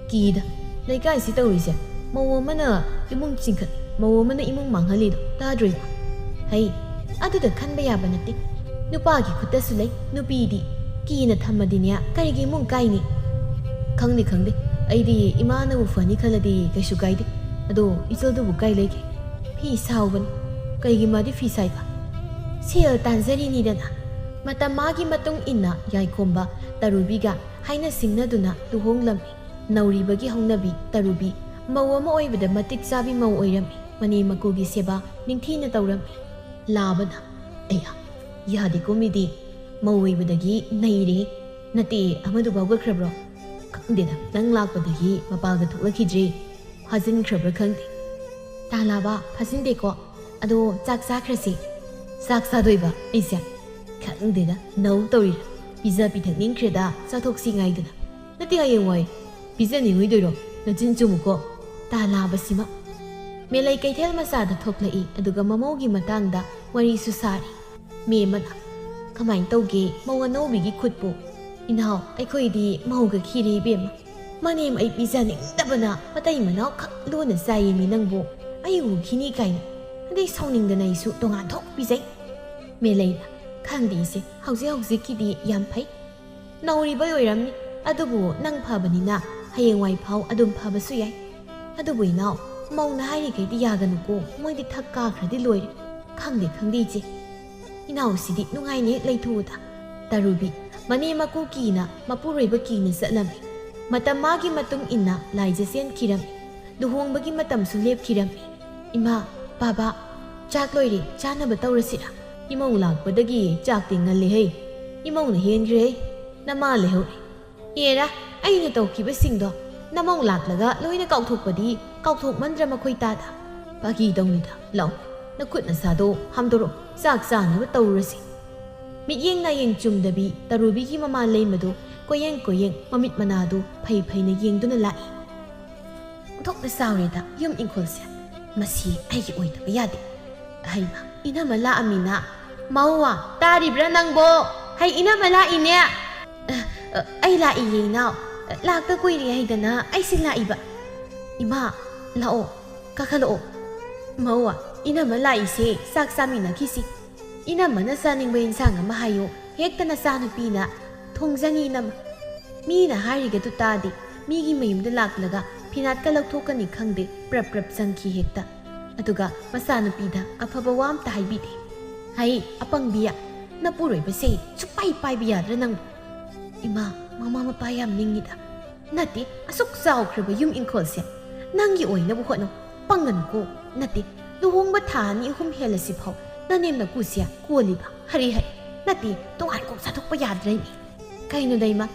"ꯀꯤꯗ, ꯂꯩꯀꯥꯏꯁꯤ ꯇꯧꯔꯤꯁꯦ, ꯃꯧ ꯑꯃꯅ ꯏꯃꯨꯡ ꯆꯤꯡꯈꯠꯂꯤ, ꯃꯧ ꯑꯃꯅ ꯏꯃꯨꯡ ꯃꯥꯡꯍꯜꯂꯤꯗꯣ ꯇꯥꯗ꯭ꯔꯣ ꯏꯃꯥ?" "ꯍꯩ, ꯑꯗꯨꯗ ꯈꯟꯕ ꯌꯥꯕ ꯅꯠꯇꯦ, ꯅꯨꯄꯥꯒꯤ ꯈꯨꯠꯇꯁꯨ ꯂꯩ꯫ ꯅꯨꯄꯤꯗꯤ ꯀꯤꯅ ꯊꯝꯃꯗꯤꯅꯦ, ꯀꯔꯤꯒꯤ ꯏꯃꯨꯡ ꯀꯥꯏꯅꯤ?" "ꯈꯪꯗꯦ, ꯈꯪꯗꯦ, ꯑꯩꯗꯤ ꯏꯃꯥꯅꯕꯨ ꯐꯅꯤ ꯈꯜꯂꯗꯤ ꯀꯩꯁꯨ ꯀꯥꯏꯗꯦ꯫ ꯑꯗꯣ ꯏꯆꯜꯗꯨꯕꯨ ꯀꯥꯏ ꯂꯩꯒꯦ?" "ꯐꯤ ꯁꯥꯍꯧꯕꯅꯤ꯫" "ꯀꯩꯒꯤ ꯃꯥꯗꯤ ꯐꯤ ꯁꯥꯏꯕ?" "ꯁꯦꯜ ꯇꯥꯟꯖꯔꯤꯅꯤꯗꯅ꯫" ꯃꯇꯝ ꯃꯥꯒꯤ ꯃꯇꯨꯡ ꯏꯟꯅ ꯌꯥꯏꯈꯣꯝꯕ ꯇꯔꯨꯕꯤꯒ ꯍꯥꯏꯅ ꯁꯤꯡꯅꯗꯨꯅ ꯂꯨꯍꯣꯡꯂꯝꯃꯤ꯫ ꯅꯧꯔꯤꯕꯒꯤ ꯍꯧꯅꯕꯤ ꯇꯔꯨꯕꯤ ꯃꯧ ꯑꯃ ꯑꯣꯏꯕꯗ ꯃꯇꯤꯛ ꯆꯥꯕꯤ ꯃꯧ ꯑꯣꯏꯔꯝꯃꯤ꯫ ꯃꯅꯦꯝ ꯃꯀꯨꯒꯤ ꯁꯦꯕꯥ ꯅꯤꯡꯊꯤꯅ ꯇꯧꯔꯝꯃꯤ꯫ ꯂꯥꯕꯅ, "ꯑꯩꯌꯥ, ꯌꯥꯗꯦꯀꯣ ꯃꯤꯗꯤ, ꯃꯧ ꯑꯣꯏꯕꯗꯒꯤ ꯅꯩꯔꯦ꯫ ꯅꯠꯇꯦ, ꯑꯃꯗꯨ ꯐꯥꯎꯒꯠꯈ꯭ꯔꯕ꯭ꯔꯣ?" "ꯈꯪꯗꯦꯗ, ꯅꯪ ꯂꯥꯛꯄꯗꯒꯤ ꯃꯄꯥꯒ ꯊꯣꯛꯂꯛꯈꯤꯗ꯭ꯔꯦ꯫ ꯐꯥꯖꯤꯟꯈ꯭ꯔꯕ꯭ꯔꯥ ꯈꯪꯗꯦ꯫" "ꯇꯥ ꯂꯥꯕ, ꯐꯥꯖꯤꯟꯗꯦꯀꯣ꯫ ꯑꯗꯣ ꯆꯥꯛ ꯆꯥꯈ꯭ꯔꯁꯤ꯫" "ꯆꯥꯛ ꯆꯥꯗꯣꯏꯕ ꯑꯩꯁꯦ? ꯈꯪꯗꯦꯗ, ꯅꯧ ꯇꯧꯔꯤꯔꯥ? ꯄꯤꯖ ꯄꯤꯊꯛꯅꯤꯡꯈ꯭ꯔꯦꯗ, ꯆꯥꯊꯣꯛꯁꯤ ꯉꯥꯏꯗꯅ꯫" "ꯅꯠꯇꯦ, ꯍꯌꯦꯡꯋꯥꯏ ꯄꯤꯖꯅꯤꯡꯉꯣꯏꯗꯣꯏꯔꯣ? ꯅꯆꯤꯟ ꯆꯨꯝꯃꯨꯀꯣ, ꯇꯥ ꯂꯥꯕꯁꯤꯃ꯫" ꯃꯦꯂꯩ ꯀꯩꯊꯦꯜ ꯃꯆꯥꯗ ꯊꯣꯛꯂꯛꯏ, ꯑꯗꯨꯒ ꯃꯃꯧꯒꯤ ꯃꯇꯥꯡꯗ ꯋꯥꯔꯤꯁꯨ ꯁꯥꯔꯤ꯫ ꯃꯦꯝꯃꯅ, "ꯀꯃꯥꯏꯅ ꯇꯧꯒꯦ ꯃꯧ ꯑꯅꯧꯕꯤꯒꯤ ꯈꯨꯠꯄꯨ?" "ꯏꯅꯥꯎ, ꯑꯩꯈꯣꯏꯗꯤ ꯃꯧꯒ ꯈꯤꯔꯦ ꯏꯕꯦꯝꯃ꯫ ꯃꯅꯦꯝ ꯑꯩ ꯄꯤꯖꯅꯤꯡꯗꯕꯅ ꯃꯇꯩ ꯃꯅꯥꯎ ꯈꯛ ꯂꯣꯟꯅ ꯆꯥꯏꯌꯦꯃꯤ ꯅꯪꯕꯨ꯫ ꯑꯩ ꯎꯈꯤꯅꯤ ꯀꯥꯏꯅ꯫ ꯑꯗꯩ ꯁꯥꯎꯅꯤꯡꯗꯅ ꯑꯩꯁꯨ ꯇꯣꯉꯥꯟ ꯊꯣꯛ ꯄꯤꯖꯩ꯫ ꯃꯦꯂꯩꯅ, "ꯈꯪꯗꯦ ꯏꯆꯦ, ꯍꯧꯖꯤꯛ ꯍꯧꯖꯤꯛꯀꯤꯗꯤ ꯌꯥꯝ ꯐꯩ꯫ ꯅꯧꯔꯤꯕ ꯑꯣꯏꯔꯝꯅꯤ, ꯑꯗꯨꯕꯨ ꯅꯪ ꯐꯕꯅꯤꯅ ꯍꯌꯦꯡꯋꯥꯏ ꯐꯥꯎ ꯑꯗꯨꯝ ꯐꯕꯁꯨ ꯌꯥꯏ꯫ ꯑꯗꯨꯕꯨ ꯏꯅꯥꯎ, ꯃꯧꯅ ꯍꯥꯏꯔꯤꯈꯩꯗꯤ ꯌꯥꯒꯅꯨꯀꯣ, ꯃꯣꯏꯗꯤ ꯊꯛ ꯀꯥꯈ꯭ꯔꯗꯤ ꯂꯣꯏꯔꯦ꯫ ꯈꯪꯗꯦ, ꯈꯪꯗꯦ ꯏꯆꯦ꯫ ꯏꯅꯥꯎꯁꯤꯗꯤ ꯅꯨꯡꯉꯥꯏꯅ ꯍꯦꯛ ꯂꯩꯊꯣꯛꯎꯗ꯫" ꯇꯔꯨꯕꯤ, ꯃꯅꯦꯝ ꯃꯀꯨ ꯀꯤꯅ ꯃꯄꯨꯔꯣꯏꯕ ꯀꯤꯅ ꯆꯠꯂꯝꯃꯤ꯫ ꯃꯇꯝ ꯃꯥꯒꯤ ꯃꯇꯨꯡ ꯏꯟꯅ ꯂꯥꯏꯖ ꯆꯦꯟꯈꯤꯔꯝꯃꯤ꯫ ꯂꯨꯍꯣꯡꯕꯒꯤ ꯃꯇꯝꯁꯨ ꯂꯦꯞꯈꯤꯔꯝꯃꯤ꯫ "ꯏꯃꯥ, ꯕꯥꯕꯥ, ꯆꯥꯛ ꯂꯣꯏꯔꯦ, ꯆꯥꯅꯕ ꯇꯧꯔꯁꯤꯔꯥ?" "ꯏꯃꯧ ꯂꯥꯛꯄꯗꯒꯤ ꯆꯥꯛꯇꯤ ꯉꯜꯂꯦꯍꯦ꯫ ꯏꯃꯧꯅ ꯍꯦꯟꯈ꯭ꯔꯦꯍꯦ꯫ ꯅꯃꯥ ꯂꯩꯍꯧꯔꯦ꯫" "ꯑꯦꯔꯥ, ꯑꯩꯅ ꯇꯧꯈꯤꯕꯁꯤꯡꯗꯣ ꯅꯃꯧ ꯂꯥꯛꯂꯒ ꯂꯣꯏꯅ ꯀꯥꯎꯊꯣꯛꯄꯗꯤ ꯀꯥꯎꯊꯣꯛꯃꯟꯗ꯭ꯔ ꯃꯈꯣꯏ ꯇꯥꯗ?" "ꯐꯥꯒꯤ ꯇꯧꯅꯤꯗ꯫ ꯂꯥꯛꯑꯣ, ꯅꯈꯨꯠ ꯅꯁꯥꯗꯣ ꯍꯥꯝꯗꯣꯔꯛꯑꯣ, ꯆꯥꯛ ꯆꯥꯅꯕ ꯇꯧꯔꯁꯤ꯫" ꯃꯤꯠꯌꯦꯡ ꯅꯥꯌꯦꯡ ꯆꯨꯝꯗꯕꯤ ꯇꯔꯨꯕꯤꯒꯤ ꯃꯃꯥ ꯂꯩꯃꯗꯨ ꯀꯣꯏꯌꯦꯡ ꯀꯣꯏꯌꯦꯡ ꯃꯃꯤꯠ ꯃꯅꯥꯗꯨ ꯐꯩ ꯐꯩꯅ ꯌꯦꯡꯗꯨꯅ ꯂꯥꯛꯏ꯫ ꯑꯣꯟꯊꯣꯛꯅ ꯆꯥꯎꯔꯦꯗ ꯌꯨꯝ ꯏꯪꯈꯣꯜꯁꯦ꯫ ꯃꯁꯤ ꯑꯩꯒꯤ ꯑꯣꯏꯗꯕ ꯌꯥꯗꯦ꯫ ꯍꯩꯃ, ꯏꯅꯝꯃ ꯂꯥꯛꯑꯝꯃꯤꯅ꯫ "ꯃꯧꯋꯥ, ꯇꯥꯔꯤꯕ꯭ꯔꯥ ꯅꯪꯕꯣ? ꯍꯩ, ꯏꯅꯝꯃ ꯂꯥꯛꯏꯅꯦ꯫" "ꯑ, ꯑ, ꯑꯩ ꯂꯥꯛꯏꯌꯦ ꯏꯅꯥꯎ꯫ ꯂꯥꯛꯇ ꯀꯨꯏꯔꯦ ꯍꯥꯏꯗꯅ ꯑꯩꯁꯦ ꯂꯥꯛꯏꯕ꯫" "ꯏꯃꯥ, ꯂꯥꯛꯑꯣ, ꯀꯥꯈꯠꯂꯛꯑꯣ꯫" "ꯃꯧꯋꯥ, ꯏꯅꯝꯃ ꯂꯥꯛꯏꯁꯦ ꯆꯥꯛ ꯆꯥꯃꯤꯟꯅꯈꯤꯁꯤ꯫ ꯏꯅꯝꯃꯅ ꯆꯥꯅꯤꯡꯕ ꯏꯟꯁꯥꯡ ꯑꯃ ꯍꯥꯏꯌꯨ, ꯍꯦꯛꯇ ꯅꯆꯥꯅꯨꯄꯤꯅ ꯊꯣꯡꯖꯅꯤ ꯏꯅꯝꯃ꯫ ꯃꯤꯅ ꯍꯥꯏꯔꯤꯒꯗꯨ ꯇꯥꯗꯦ, ꯃꯤꯒꯤ ꯃꯌꯨꯝꯗ ꯂꯥꯛꯂꯒ ꯐꯤꯅꯥꯠꯀ ꯂꯧꯊꯣꯛꯀꯅꯤ ꯈꯪꯗꯦ, ꯄ꯭ꯔꯞ ꯄ꯭ꯔꯞ ꯆꯪꯈꯤ ꯍꯦꯛꯇ꯫ ꯑꯗꯨꯒ ꯃꯆꯥꯅꯨꯄꯤꯗ ꯑꯐꯕ ꯋꯥ ꯑꯝꯇ ꯍꯥꯏꯕꯤꯗꯦ꯫ ꯍꯩ, ꯑꯄꯪꯕꯤꯌꯥ, ꯅꯄꯨꯔꯣꯏꯕꯁꯦ ꯁꯨꯛꯄꯥꯏ ꯄꯥꯏꯕ ꯌꯥꯗ꯭ꯔꯥ ꯅꯪꯕꯨ?" "ꯏꯃꯥ, ꯃꯃꯥ ꯃꯄꯥ ꯌꯥꯝ ꯅꯤꯡꯉꯤꯗ꯫" "ꯅꯠꯇꯦ, ꯑꯁꯨꯛ ꯆꯥꯎꯈ꯭ꯔꯕ ꯌꯨꯝ ꯏꯪꯈꯣꯜꯁꯦ ꯅꯪꯒꯤ ꯑꯣꯏꯅꯕ ꯍꯣꯠꯅꯧ꯫ ꯄꯪꯒꯅꯨꯀꯣ꯫ ꯅꯠꯇꯦ, ꯂꯨꯍꯣꯡꯕ ꯊꯥ ꯑꯅꯤ ꯑꯍꯨꯝ ꯍꯦꯜꯂꯁꯤ ꯐꯥꯎ ꯅꯅꯦꯝ ꯅꯀꯨꯁꯦ ꯀꯣꯜꯂꯤꯕ ꯍꯔꯤ ꯍꯔꯤ꯫ ꯅꯠꯇꯦ, ꯇꯣꯉꯥꯟ ꯀꯣꯛ ꯆꯥꯊꯣꯛꯄ ꯌꯥꯗ꯭ꯔꯦꯅꯦ꯫ ꯀꯩꯅꯣꯗ ꯏꯃꯥ,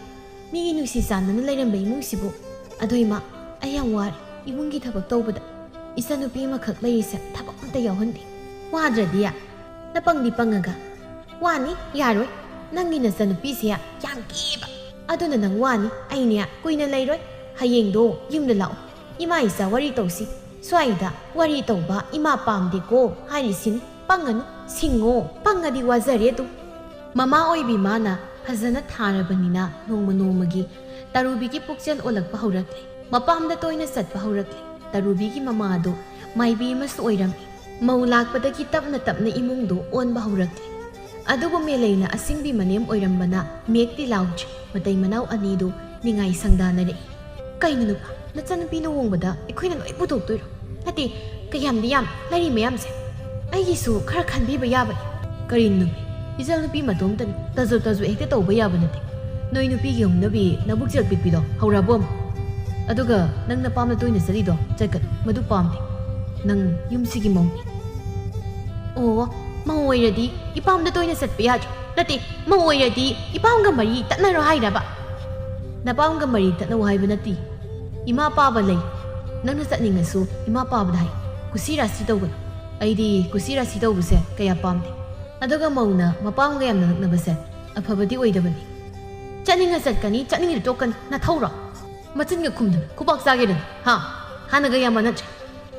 ꯃꯤꯒꯤ ꯅꯨꯡꯁꯤ ꯆꯥꯟꯅꯅ ꯂꯩꯔꯝꯕ ꯏꯃꯨꯡꯁꯤꯕꯨ꯫ ꯑꯗꯣ ꯏꯃꯥ, ꯑꯩ ꯌꯥꯝ ꯋꯥꯔꯦ ꯏꯃꯨꯡꯒꯤ ꯊꯕꯛ ꯇꯧꯕꯗ꯫ ꯏꯆꯟꯅꯨꯄꯤ ꯑꯃꯈꯛ ꯂꯩꯔꯤꯁꯦ ꯊꯕꯛ ꯑꯝꯇ ꯌꯥꯎꯍꯟꯗꯦ꯫ ꯋꯥꯗ꯭ꯔꯗꯤ? ꯅꯄꯪꯗꯤ ꯄꯪꯉꯒ꯫ ꯋꯥꯅꯤ, ꯌꯥꯔꯣꯏ꯫ ꯅꯪꯒꯤ ꯅꯆꯟꯅꯨꯄꯤꯁꯦ ꯌꯥꯝ ꯀꯤꯕ꯫ ꯑꯗꯨꯅ ꯅꯪ ꯋꯥꯅꯤ, ꯑꯩꯅꯦ ꯀꯨꯏꯅ ꯂꯩꯔꯣꯏ꯫ ꯍꯌꯦꯡꯗꯣ ꯌꯨꯝꯗ ꯂꯥꯛꯑꯣ꯫ ꯏꯃꯥ ꯏꯆꯥ ꯋꯥꯔꯤ ꯇꯧꯁꯤ꯫ ꯁ꯭ꯋꯥꯏꯗ ꯋꯥꯔꯤ ꯇꯧꯕ ꯏꯃꯥ ꯄꯥꯝꯗꯦꯀꯣ ꯍꯥꯏꯔꯤꯁꯤꯅꯤ꯫ ꯄꯪꯒꯅꯨ, ꯁꯤꯡꯉꯣ, ꯄꯪꯉꯗꯤ ꯋꯥꯖꯔꯦ ꯑꯗꯨꯝ꯫ ꯃꯃꯥ ꯑꯣꯏꯕꯤ ꯃꯥꯅ ꯐꯖꯅ ꯊꯥꯔꯕꯅꯤꯅ ꯅꯣꯡꯃ ꯅꯣꯡꯃꯒꯤ ꯇꯔꯨꯕꯤꯒꯤ ꯄꯨꯛꯆꯦꯜ ꯑꯣꯜꯂꯛꯄ ꯍꯧꯔꯛꯂꯦ꯫ ꯃꯄꯥꯝꯗ ꯇꯣꯏꯅ ꯆꯠꯄ ꯍꯧꯔꯛꯂꯦ꯫ ꯇꯔꯨꯕꯤꯒꯤ ꯃꯃꯥꯗꯨ ꯃꯥꯏꯕꯤ ꯑꯃꯁꯨ ꯑꯣꯏꯔꯝꯃꯤ꯫ ꯃꯧ ꯂꯥꯛꯄꯗꯒꯤ ꯇꯞꯅ ꯇꯞꯅ ꯏꯃꯨꯡꯗꯨ ꯑꯣꯟꯕ ꯍꯧꯔꯛꯂꯦ꯫ ꯑꯗꯨꯕꯨ ꯃꯦꯂꯩꯅ ꯑꯁꯤꯡꯕꯤ ꯃꯅꯦꯝ ꯑꯣꯏꯔꯝꯕꯅ ꯃꯦꯛꯇꯤ ꯂꯥꯎꯗ꯭ꯔꯤ꯫ ꯃꯇꯩ ꯃꯅꯥꯎ ꯑꯅꯤꯗꯨ ꯅꯤꯡꯉꯥꯏ ꯁꯪꯗꯥꯅꯔꯛꯏ꯫ "ꯀꯩꯅꯣ ꯅꯨꯄꯥ, ꯅꯆꯟꯅꯨꯄꯤ ꯂꯨꯍꯣꯡꯕꯗ ꯑꯩꯈꯣꯏꯅ ꯂꯣꯏ ꯄꯨꯊꯣꯛꯇꯣꯏꯔꯣ? ꯅꯠꯇꯦ, ꯀꯌꯥꯝꯗꯤ ꯌꯥꯝ ꯂꯩꯔꯤ ꯃꯌꯥꯝꯁꯦ꯫ ꯑꯩꯒꯤꯁꯨ ꯈꯔ ꯈꯟꯕꯤꯕ ꯌꯥꯕꯅꯤ꯫" "ꯀꯔꯤꯅꯣ ꯅꯨꯄꯤ? ꯏꯆꯟꯅꯨꯄꯤ ꯃꯇꯣꯝꯇꯅꯤ꯫ ꯇꯥꯖꯣꯞ ꯇꯥꯖꯣꯞ ꯍꯦꯛꯇ ꯇꯧꯕ ꯌꯥꯕ ꯅꯠꯇꯦ꯫ ꯅꯣꯏ ꯅꯨꯄꯤꯒꯤ ꯍꯧꯅꯕꯤ ꯅꯕꯨꯛ ꯆꯦꯜ ꯄꯤꯛꯄꯤꯗꯣ ꯍꯧꯔꯛꯑꯕꯣ ꯑꯃꯨꯛ? ꯑꯗꯨꯒ ꯅꯪ ꯅꯄꯥꯝꯗ ꯇꯣꯏꯅ ꯆꯠꯂꯤꯗꯣ ꯆꯠꯀꯅꯨ, ꯃꯗꯨ ꯄꯥꯝꯗꯦ꯫ ꯅꯪ ꯌꯨꯝꯁꯤꯒꯤ ꯃꯧꯅꯤ꯫" "ꯑꯣ, ꯃꯧ ꯑꯣꯏꯔꯗꯤ ꯏꯄꯥꯝꯗ ꯇꯣꯏꯅ ꯆꯠꯄ ꯌꯥꯗ꯭ꯔꯣ? ꯅꯠꯇꯦ, ꯃꯧ ꯑꯣꯏꯔꯗꯤ ꯏꯄꯥꯝꯒ ꯃꯔꯤ ꯇꯠꯅꯔꯣ ꯍꯥꯏꯔꯕ?" "ꯅꯄꯥꯝꯒ ꯃꯔꯤ ꯇꯠꯅꯧ ꯍꯥꯏꯕ ꯅꯠꯇꯦ꯫ ꯏꯃꯥ ꯄꯥꯕ ꯂꯩ꯫ ꯅꯪꯅ ꯆꯠꯅꯤꯡꯉꯁꯨ ꯏꯃꯥ ꯄꯥꯕꯗ ꯍꯥꯏ꯫ ꯀꯨꯁꯤ ꯔꯥꯁꯤ ꯇꯧꯒꯅꯨ꯫ ꯑꯩꯗꯤ ꯀꯨꯁꯤ ꯔꯥꯁꯤ ꯇꯧꯕꯁꯦ ꯀꯌꯥ ꯄꯥꯝꯗꯦ꯫ ꯑꯗꯨꯒ ꯃꯧꯅ ꯃꯄꯥꯝꯒ ꯌꯥꯝꯅ ꯅꯛꯅꯕꯁꯦ ꯑꯐꯕꯗꯤ ꯑꯣꯏꯗꯕꯅꯤ꯫ ꯆꯠꯅꯤꯡꯉ ꯆꯠꯀꯅꯤ, ꯆꯠꯅꯤꯡꯗ ꯇꯣꯛꯀꯅꯤ꯫ ꯅꯊꯧꯔꯣ? ꯃꯆꯤꯟꯒ ꯈꯨꯝꯗꯅ ꯈꯨꯕꯥꯛ ꯆꯥꯒꯦꯗꯅ, ꯍꯥ? ꯍꯥꯟꯅꯒ ꯌꯥꯝ ꯃꯥꯟꯅꯗ꯭ꯔꯦ꯫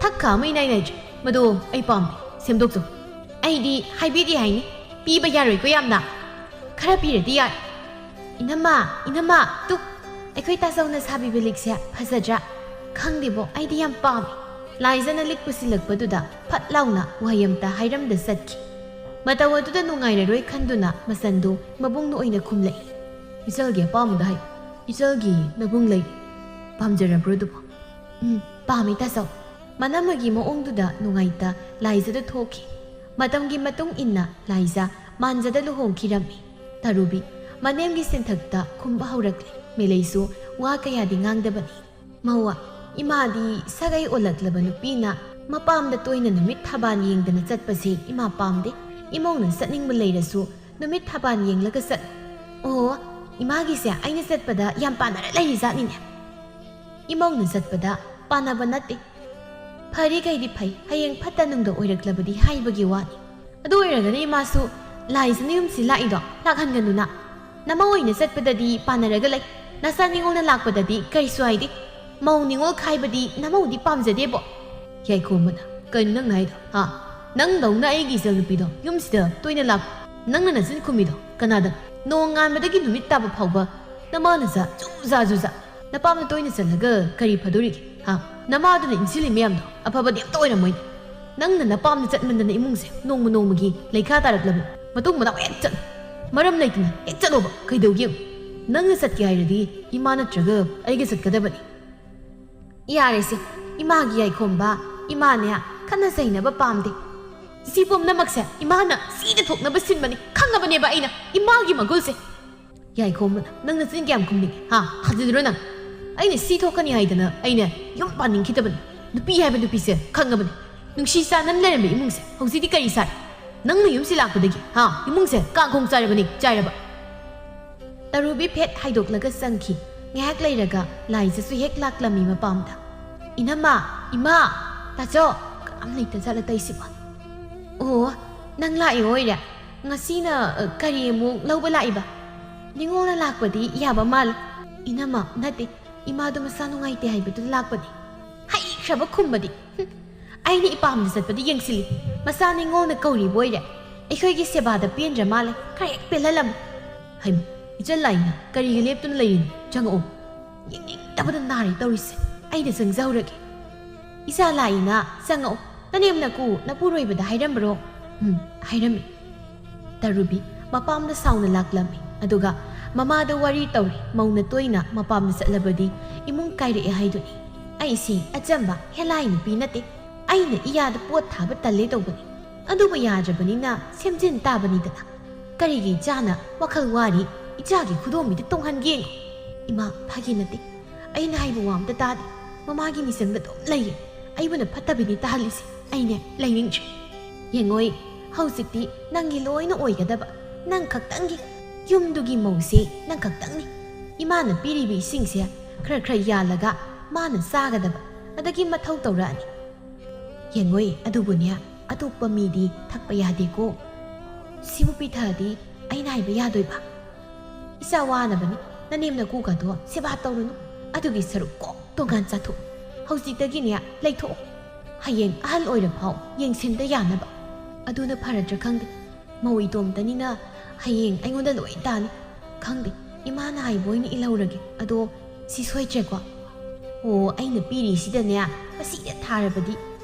ꯊꯛ ꯈꯥ ꯑꯃ ꯏꯅꯥꯏ ꯅꯥꯏꯗ꯭ꯔꯦ꯫ ꯃꯗꯣ ꯑꯩ ꯄꯥꯝꯗꯦ꯫ ꯁꯦꯝꯗꯣꯛꯆꯧ꯫" "ꯑꯩꯗꯤ ꯍꯥꯏꯕꯤꯗꯦ ꯍꯥꯏꯅꯤ꯫ ꯄꯤꯕ ꯌꯥꯔꯣꯏꯀꯣ ꯌꯥꯝꯅ꯫ ꯈꯔ ꯄꯤꯔꯗꯤ ꯌꯥꯔꯦ꯫" "ꯏꯅꯝꯃ, ꯏꯅꯝꯃ, ꯇꯨ, ꯑꯩꯈꯣꯏ ꯇꯥꯆꯧꯅ ꯁꯥꯕꯤꯕ ꯂꯤꯛꯁꯦ ꯐꯖꯗ꯭ꯔꯥ? ꯈꯪꯗꯦꯕꯣ, ꯑꯩꯗꯤ ꯌꯥꯝ ꯄꯥꯝꯃꯦ꯫" ꯂꯥꯏꯖꯅ ꯂꯤꯛ ꯄꯨꯁꯤꯜꯂꯛꯄꯗꯨꯗ ꯐꯠ ꯂꯥꯎꯅ ꯋꯥꯍꯩ ꯑꯃꯇ ꯍꯥꯏꯔꯝꯗ ꯆꯠꯈꯤ꯫ ꯃꯇꯧ ꯑꯗꯨꯗ ꯅꯨꯡꯉꯥꯏꯔꯔꯣꯏ ꯈꯟꯗꯨꯅ ꯃꯆꯟꯗꯨ ꯃꯕꯨꯡꯅ ꯑꯣꯏꯅ ꯈꯨꯝꯂꯛꯏ꯫ "ꯏꯆꯜꯒꯤ ꯑꯄꯥꯝꯕꯗ ꯍꯥꯏ꯫ ꯏꯆꯜꯒꯤ ꯅꯕꯨꯡ ꯂꯩ꯫" "ꯄꯥꯝꯖꯔꯕ꯭ꯔꯣ ꯑꯗꯨꯕꯨ?" "ꯎꯝ, ꯄꯥꯝꯃꯤ ꯇꯥꯆꯧ꯫" ꯃꯅꯝꯃꯒꯤ ꯃꯑꯣꯡꯗꯨꯗ ꯅꯨꯡꯉꯥꯏꯇ ꯂꯥꯏꯖꯗ ꯊꯣꯛꯈꯤ꯫ ꯃꯇꯝꯒꯤ ꯃꯇꯨꯡ ꯏꯟꯅ ꯂꯥꯏꯖ ꯃꯥꯟꯖꯗ ꯂꯨꯍꯣꯡꯈꯤꯔꯝꯃꯤ꯫ ꯇꯔꯨꯕꯤ ꯃꯅꯦꯝꯒꯤ ꯁꯤꯟꯊꯛꯇ ꯈꯨꯝꯕ ꯍꯧꯔꯛꯂꯦ꯫ ꯃꯦꯂꯩꯁꯨ ꯋꯥ ꯀꯌꯥꯗꯤ ꯉꯥꯡꯗꯕꯅꯤ꯫ "ꯃꯧꯋꯥ, ꯏꯃꯥꯗꯤ ꯁꯥꯒꯩ ꯑꯣꯜꯂꯛꯂꯕ ꯅꯨꯄꯤꯅ ꯃꯄꯥꯝꯗ ꯇꯣꯏꯅ ꯅꯨꯃꯤꯠ ꯊꯕꯥꯟ ꯌꯦꯡꯗꯅ ꯆꯠꯄꯁꯤ ꯏꯃꯥ ꯄꯥꯝꯗꯦ꯫ ꯏꯃꯧꯅ ꯆꯠꯅꯤꯡꯕ ꯂꯩꯔꯁꯨ ꯅꯨꯃꯤꯠ ꯊꯕꯥꯟ ꯌꯦꯡꯂꯒ ꯆꯠꯂꯨ꯫" "ꯑꯣ, ꯏꯃꯥꯒꯤꯁꯦ ꯑꯩꯅ ꯆꯠꯄꯗ ꯌꯥꯝ ꯄꯥꯟꯅꯔ ꯂꯩꯔꯤꯖꯥꯠꯅꯤꯅꯦ꯫" "ꯏꯃꯧꯅ ꯆꯠꯄꯗ ꯄꯥꯟꯅꯕ ꯅꯠꯇꯦ꯫ ꯐꯔꯤꯈꯩꯗꯤ ꯐꯩ, ꯍꯌꯦꯡ ꯐꯠꯇ ꯅꯨꯡꯗ ꯑꯣꯏꯔꯛꯂꯕꯗꯤ ꯍꯥꯏꯕꯒꯤ ꯋꯥꯅꯤ꯫ ꯑꯗꯨ ꯑꯣꯏꯔꯒꯅ ꯏꯃꯥꯁꯨ ꯂꯥꯏꯖꯅ ꯌꯨꯝꯁꯤ ꯂꯥꯛꯏꯗꯣ ꯂꯥꯛꯍꯟꯒꯅꯨꯅ꯫ ꯅꯃꯧ ꯑꯣꯏꯅ ꯆꯠꯄꯗꯗꯤ ꯄꯥꯟꯅꯔꯒ ꯂꯩ, ꯅꯆꯥ ꯅꯤꯉꯣꯜꯅ ꯂꯥꯛꯄꯗꯗꯤ ꯀꯔꯤꯁꯨ ꯍꯥꯏꯗꯦ꯫ ꯃꯧ ꯅꯤꯉꯣꯜ ꯈꯥꯏꯕꯗꯤ ꯅꯃꯧꯗꯤ ꯄꯥꯝꯖꯗꯦꯕꯣ꯫" ꯌꯥꯏꯈꯣꯝꯕꯅ, "ꯀꯩꯅꯣ ꯅꯪꯅ ꯍꯥꯏꯗꯣ, ꯍꯥ? ꯅꯪꯗꯧꯅ ꯑꯩꯒꯤ ꯏꯆꯜꯅꯨꯄꯤꯗꯣ ꯌꯨꯝꯁꯤꯗ ꯇꯣꯏꯅ ꯂꯥꯛ-, ꯅꯪꯅ ꯅꯆꯤꯟ ꯈꯨꯝꯃꯤꯗꯣ ꯀꯅꯥꯗꯅꯣ? ꯅꯣꯡꯉꯥꯟꯕꯗꯒꯤ ꯅꯨꯃꯤꯠ ꯇꯥꯕ ꯐꯥꯎꯕ ꯅꯃꯥꯅ ꯖꯥ ꯖꯨꯖꯥ ꯖꯨꯖꯥ꯫ ꯅꯄꯥꯝꯗ ꯇꯣꯏꯅ ꯆꯠꯂꯒ ꯀꯔꯤ ꯐꯗꯣꯔꯤꯒꯦ? ꯍꯥ? ꯅꯃꯥꯗꯨꯅ ꯏꯟꯁꯤꯜꯂꯤ ꯃꯌꯥꯝꯗꯣ ꯑꯐꯕꯗꯤ ꯑꯝꯇ ꯑꯣꯏꯔꯝꯃꯣꯏꯅꯦ꯫ ꯅꯪꯅ ꯅꯄꯥꯝꯗ ꯆꯠꯃꯟꯗꯅ ꯏꯃꯨꯡꯁꯦ ꯅꯣꯡꯃ ꯅꯣꯡꯃꯒꯤ ꯂꯩꯈꯥ ꯇꯥꯔꯛꯂꯕꯅꯤ꯫ ꯃꯇꯨꯡ ꯃꯅꯥꯎ ꯍꯦꯛ ꯆꯠꯂꯨ꯫ ꯃꯔꯝ ꯂꯩꯇꯅ ꯍꯦꯛ ꯆꯠꯂꯣꯕ꯫ ꯀꯩꯗꯧꯒꯦ ꯌꯦꯡꯉꯨ꯫ ꯅꯪꯅ ꯆꯠꯀꯦ ꯍꯥꯏꯔꯗꯤ ꯏꯃꯥ ꯅꯠꯇ꯭ꯔꯒ ꯑꯩꯒ ꯆꯠꯀꯗꯕꯅꯤ꯫ ꯌꯥꯔꯦꯁꯦ, ꯏꯃꯥꯒꯤ ꯌꯥꯏꯈꯣꯝꯕ, ꯏꯃꯥꯅꯦ ꯈꯠꯅ ꯆꯩꯅꯕ ꯄꯥꯝꯗꯦ꯫ ꯁꯤ ꯄꯨꯝꯅꯃꯛꯁꯦ ꯏꯃꯥꯅ ꯁꯤꯗ ꯊꯣꯛꯅꯕ ꯁꯤꯟꯕꯅꯤ, ꯈꯪꯉꯕꯅꯦꯕ ꯑꯩꯅ ꯏꯃꯥꯒꯤ ꯃꯒꯨꯜꯁꯦ꯫ ꯌꯥꯏꯈꯣꯝꯕ, ꯅꯪ ꯅꯆꯤꯟ ꯀꯌꯥꯝ ꯈꯨꯝꯅꯤꯡꯉꯤ? ꯍꯥ? ꯊꯥꯖꯤꯜꯂꯨꯔꯣ ꯅꯪ? ꯑꯩꯅ ꯁꯤ ꯊꯣꯛꯀꯅꯤ ꯍꯥꯏꯗꯅ ꯑꯩꯅ ꯌꯨꯝ ꯄꯥꯅꯤꯡꯈꯤꯗꯕꯅꯤ꯫ ꯅꯨꯄꯤ ꯍꯥꯏꯕ ꯅꯨꯄꯤꯁꯦ ꯈꯪꯉꯕꯅꯤ꯫ ꯅꯨꯡꯁꯤ ꯆꯥꯟꯅꯅ ꯂꯩꯔꯝꯕ ꯏꯃꯨꯡꯁꯦ ꯍꯧꯖꯤꯛꯇꯤ ꯀꯔꯤ ꯁꯥꯔꯦ? ꯅꯪꯅ ꯌꯨꯝꯁꯤ ꯂꯥꯛꯄꯗꯒꯤ, ꯍꯥ? ꯏꯃꯨꯡꯁꯦ ꯀꯥꯡꯈꯣꯡ ꯆꯥꯏꯔꯕꯅꯤ, ꯆꯥꯏꯔꯕ꯫ ꯇꯔꯨꯕꯤ ꯐꯦꯠ ꯍꯥꯏꯗꯣꯛꯂꯒ ꯆꯪꯈꯤ꯫ ꯉꯥꯏꯍꯥꯛ ꯂꯩꯔꯒ ꯂꯥꯏꯖꯁꯨ ꯍꯦꯛ ꯂꯥꯛꯂꯝꯃꯤ ꯃꯄꯥꯝꯗ꯫ "ꯏꯅꯝꯃ, ꯏꯃꯥ, ꯇꯥꯆꯧ, ꯀꯅꯥꯝ ꯂꯩꯇ ꯖꯥꯠꯂ ꯇꯧꯏꯁꯤꯕꯣ? ꯑꯣ, ꯅꯪ ꯂꯥꯛꯏ ꯑꯣꯏꯔꯦ꯫ ꯉꯁꯤꯅ, ꯑ, ꯀꯔꯤ ꯑꯃꯨꯛ ꯂꯧꯕ ꯂꯥꯛꯏꯕ? ꯅꯤꯉꯣꯜꯅ ꯂꯥꯛꯄꯗꯤ ꯌꯥꯕ ꯃꯥꯜꯂꯦ꯫ ꯏꯅꯝꯃ, ꯅꯠꯇꯦ, ꯏꯃꯥꯗꯣ ꯃꯁꯥ ꯅꯨꯡꯉꯥꯏꯇꯦ ꯍꯥꯏꯕꯗꯨꯗ ꯂꯥꯛꯄꯅꯤ꯫ ꯍꯩꯈ꯭ꯔꯕ ꯈꯨꯝꯕꯗꯤ꯫ ꯍꯨꯝ, ꯑꯩꯅ ꯏꯄꯥꯝꯗ ꯆꯠꯄꯗꯤ ꯌꯦꯡꯁꯤꯜꯂꯤ꯫ ꯃꯆꯥ ꯅꯤꯉꯣꯜꯅ ꯀꯧꯔꯤꯕ ꯑꯣꯏꯔꯦ꯫ ꯑꯩꯈꯣꯏꯒꯤ ꯁꯦꯕꯥꯗ ꯄꯦꯟꯗ꯭ꯔ ꯃꯥꯜꯂꯦ꯫ ꯈꯔ ꯍꯦꯛ ꯄꯦꯜꯍꯜꯂꯝꯃꯨ꯫ ꯍꯩꯃ, ꯏꯆꯜ ꯂꯥꯏꯅ ꯀꯔꯤꯒꯤ ꯂꯦꯞꯇꯨꯅ ꯂꯩꯔꯤꯅꯣ? ꯆꯪꯉꯛꯑꯣ꯫ ꯌꯦꯡꯅꯤꯡꯗꯕꯅ ꯅꯥꯔꯦ ꯇꯧꯔꯤꯁꯦ꯫ ꯑꯩꯅ ꯆꯪꯖꯍꯧꯔꯒꯦ꯫ ꯏꯆꯥ ꯂꯥꯛꯏꯅ ꯆꯪꯉꯛꯑꯣ꯫ ꯅꯅꯦꯝ ꯅꯀꯨ ꯅꯄꯨꯔꯣꯏꯕꯗ ꯍꯥꯏꯔꯝꯕ꯭ꯔꯣ? ꯎꯝ, ꯍꯥꯏꯔꯝꯃꯤ꯫ ꯇꯔꯨꯕꯤ ꯃꯄꯥꯝꯗ ꯁꯥꯎꯅ ꯂꯥꯛꯂꯝꯃꯤ꯫ ꯑꯗꯨꯒ ꯃꯃꯥꯗ ꯋꯥꯔꯤ ꯇꯧꯔꯤ꯫ ꯃꯧꯅ ꯇꯣꯏꯅ ꯃꯄꯥꯝꯗ ꯆꯠꯂꯕꯗꯤ ꯏꯃꯨꯡ ꯀꯥꯏꯔꯛꯑꯦ ꯍꯥꯏꯗꯨꯅꯤ꯫ ꯑꯩꯁꯤ ꯑꯆꯝꯕ ꯍꯦꯂꯥꯏ ꯅꯨꯄꯤ ꯅꯠꯇꯦ꯫ ꯑꯩꯅ ꯏꯌꯥꯗ ꯄꯣꯠ ꯊꯥꯕ ꯇꯜꯂꯦ ꯇꯧꯕꯅꯤ꯫ ꯑꯗꯨꯕꯨ ꯌꯥꯗ꯭ꯔꯕꯅꯤꯅ ꯁꯦꯝꯖꯤꯟ ꯇꯥꯕꯅꯤꯗꯅ꯫ ꯀꯔꯤꯒꯤ ꯏꯆꯥꯅ ꯋꯥꯈꯜ ꯋꯥꯔꯤ? ꯏꯆꯥꯒꯤ ꯈꯨꯗꯣꯝꯕꯤꯗ ꯇꯣꯡꯍꯟꯒꯦ꯫ ꯏꯃꯥ, ꯐꯥꯒꯤ ꯅꯠꯇꯦ꯫ ꯑꯩꯅ ꯍꯥꯏꯕ ꯋꯥ ꯑꯝꯇ ꯇꯥꯗꯦ꯫ ꯃꯃꯥꯒꯤ ꯃꯤꯆꯪꯗ ꯑꯗꯨꯝ ꯂꯩꯌꯦ꯫ ꯑꯩꯕꯨꯅ ꯐꯠꯇꯕꯤꯅꯤ ꯇꯥꯍꯜꯂꯤꯁꯦ꯫ ꯑꯩꯅꯦ ꯂꯩꯅꯤꯡꯗ꯭ꯔꯦ꯫ ꯌꯦꯡꯉꯣꯏ, ꯍꯧꯖꯤꯛꯇꯤ ꯅꯪꯒꯤ ꯂꯣꯏꯅ ꯑꯣꯏꯒꯗꯕ, ꯅꯪ ꯈꯛꯇꯪꯒꯤ꯫ ꯌꯨꯝꯗꯨꯒꯤ ꯃꯧꯁꯦ ꯅꯪ ꯈꯛꯇꯪꯅꯤ꯫ ꯏꯃꯥꯅ ꯄꯤꯔꯤꯕ ꯏꯁꯤꯡꯁꯦ ꯈꯔ ꯈꯔ ꯌꯥꯜꯂꯒ ꯃꯥꯅ ꯆꯥꯒꯗꯕ, ꯑꯗꯒꯤ ꯃꯊꯧ ꯇꯧꯔꯛꯑꯅꯤ꯫ ꯌꯦꯡꯉꯣꯏ, ꯑꯗꯨꯕꯨꯅꯦ, ꯑꯇꯣꯞꯄ ꯃꯤꯗꯤ ꯊꯛꯄ ꯌꯥꯗꯦꯀꯣ꯫ ꯁꯤꯕꯨ ꯄꯤꯊꯛꯑꯗꯤ ꯑꯩꯅ ꯍꯥꯏꯕ ꯌꯥꯗꯣꯏꯕ? ꯏꯆꯥ ꯋꯥꯅꯕꯅꯤ, ꯅꯅꯦꯝ ꯅꯀꯨꯒꯗꯣ ꯁꯦꯕꯥ ꯇꯧꯔꯨꯅꯨ꯫ ꯑꯗꯨꯒꯤ ꯁꯔꯨꯛ ꯀꯣꯛ ꯇꯣꯉꯥꯟ ꯆꯥꯊꯣꯛ꯫ ꯍꯧꯖꯤꯛꯇꯒꯤꯅꯦ ꯂꯩꯊꯣꯛꯑꯣ꯫ ꯍꯌꯦꯡ ꯑꯍꯜ ꯑꯣꯏꯔꯐꯥꯎ ꯌꯦꯡꯁꯤꯟꯕ ꯌꯥꯅꯕ꯫ ꯑꯗꯨꯅ ꯐꯔꯗ꯭ꯔꯥ ꯈꯪꯗꯦ꯫ ꯃꯧ ꯏꯇꯣꯝꯇꯅꯤꯅ ꯍꯌꯦꯡ ꯑꯩꯉꯣꯟꯗ ꯂꯣꯏ ꯇꯥꯅꯤ꯫ ꯈꯪꯗꯦ, ꯏꯃꯥꯅ ꯍꯥꯏꯕ ꯑꯣꯏꯅ ꯏꯜꯍꯧꯔꯒꯦ꯫ ꯑꯗꯣ ꯁꯤ ꯁꯣꯏꯗ꯭ꯔꯦꯀꯣ? ꯑꯣ, ꯑꯩꯅ ꯄꯤꯔꯤꯁꯤꯗꯅꯦ, ꯃꯁꯤꯗ ꯊꯥꯔꯕꯗꯤ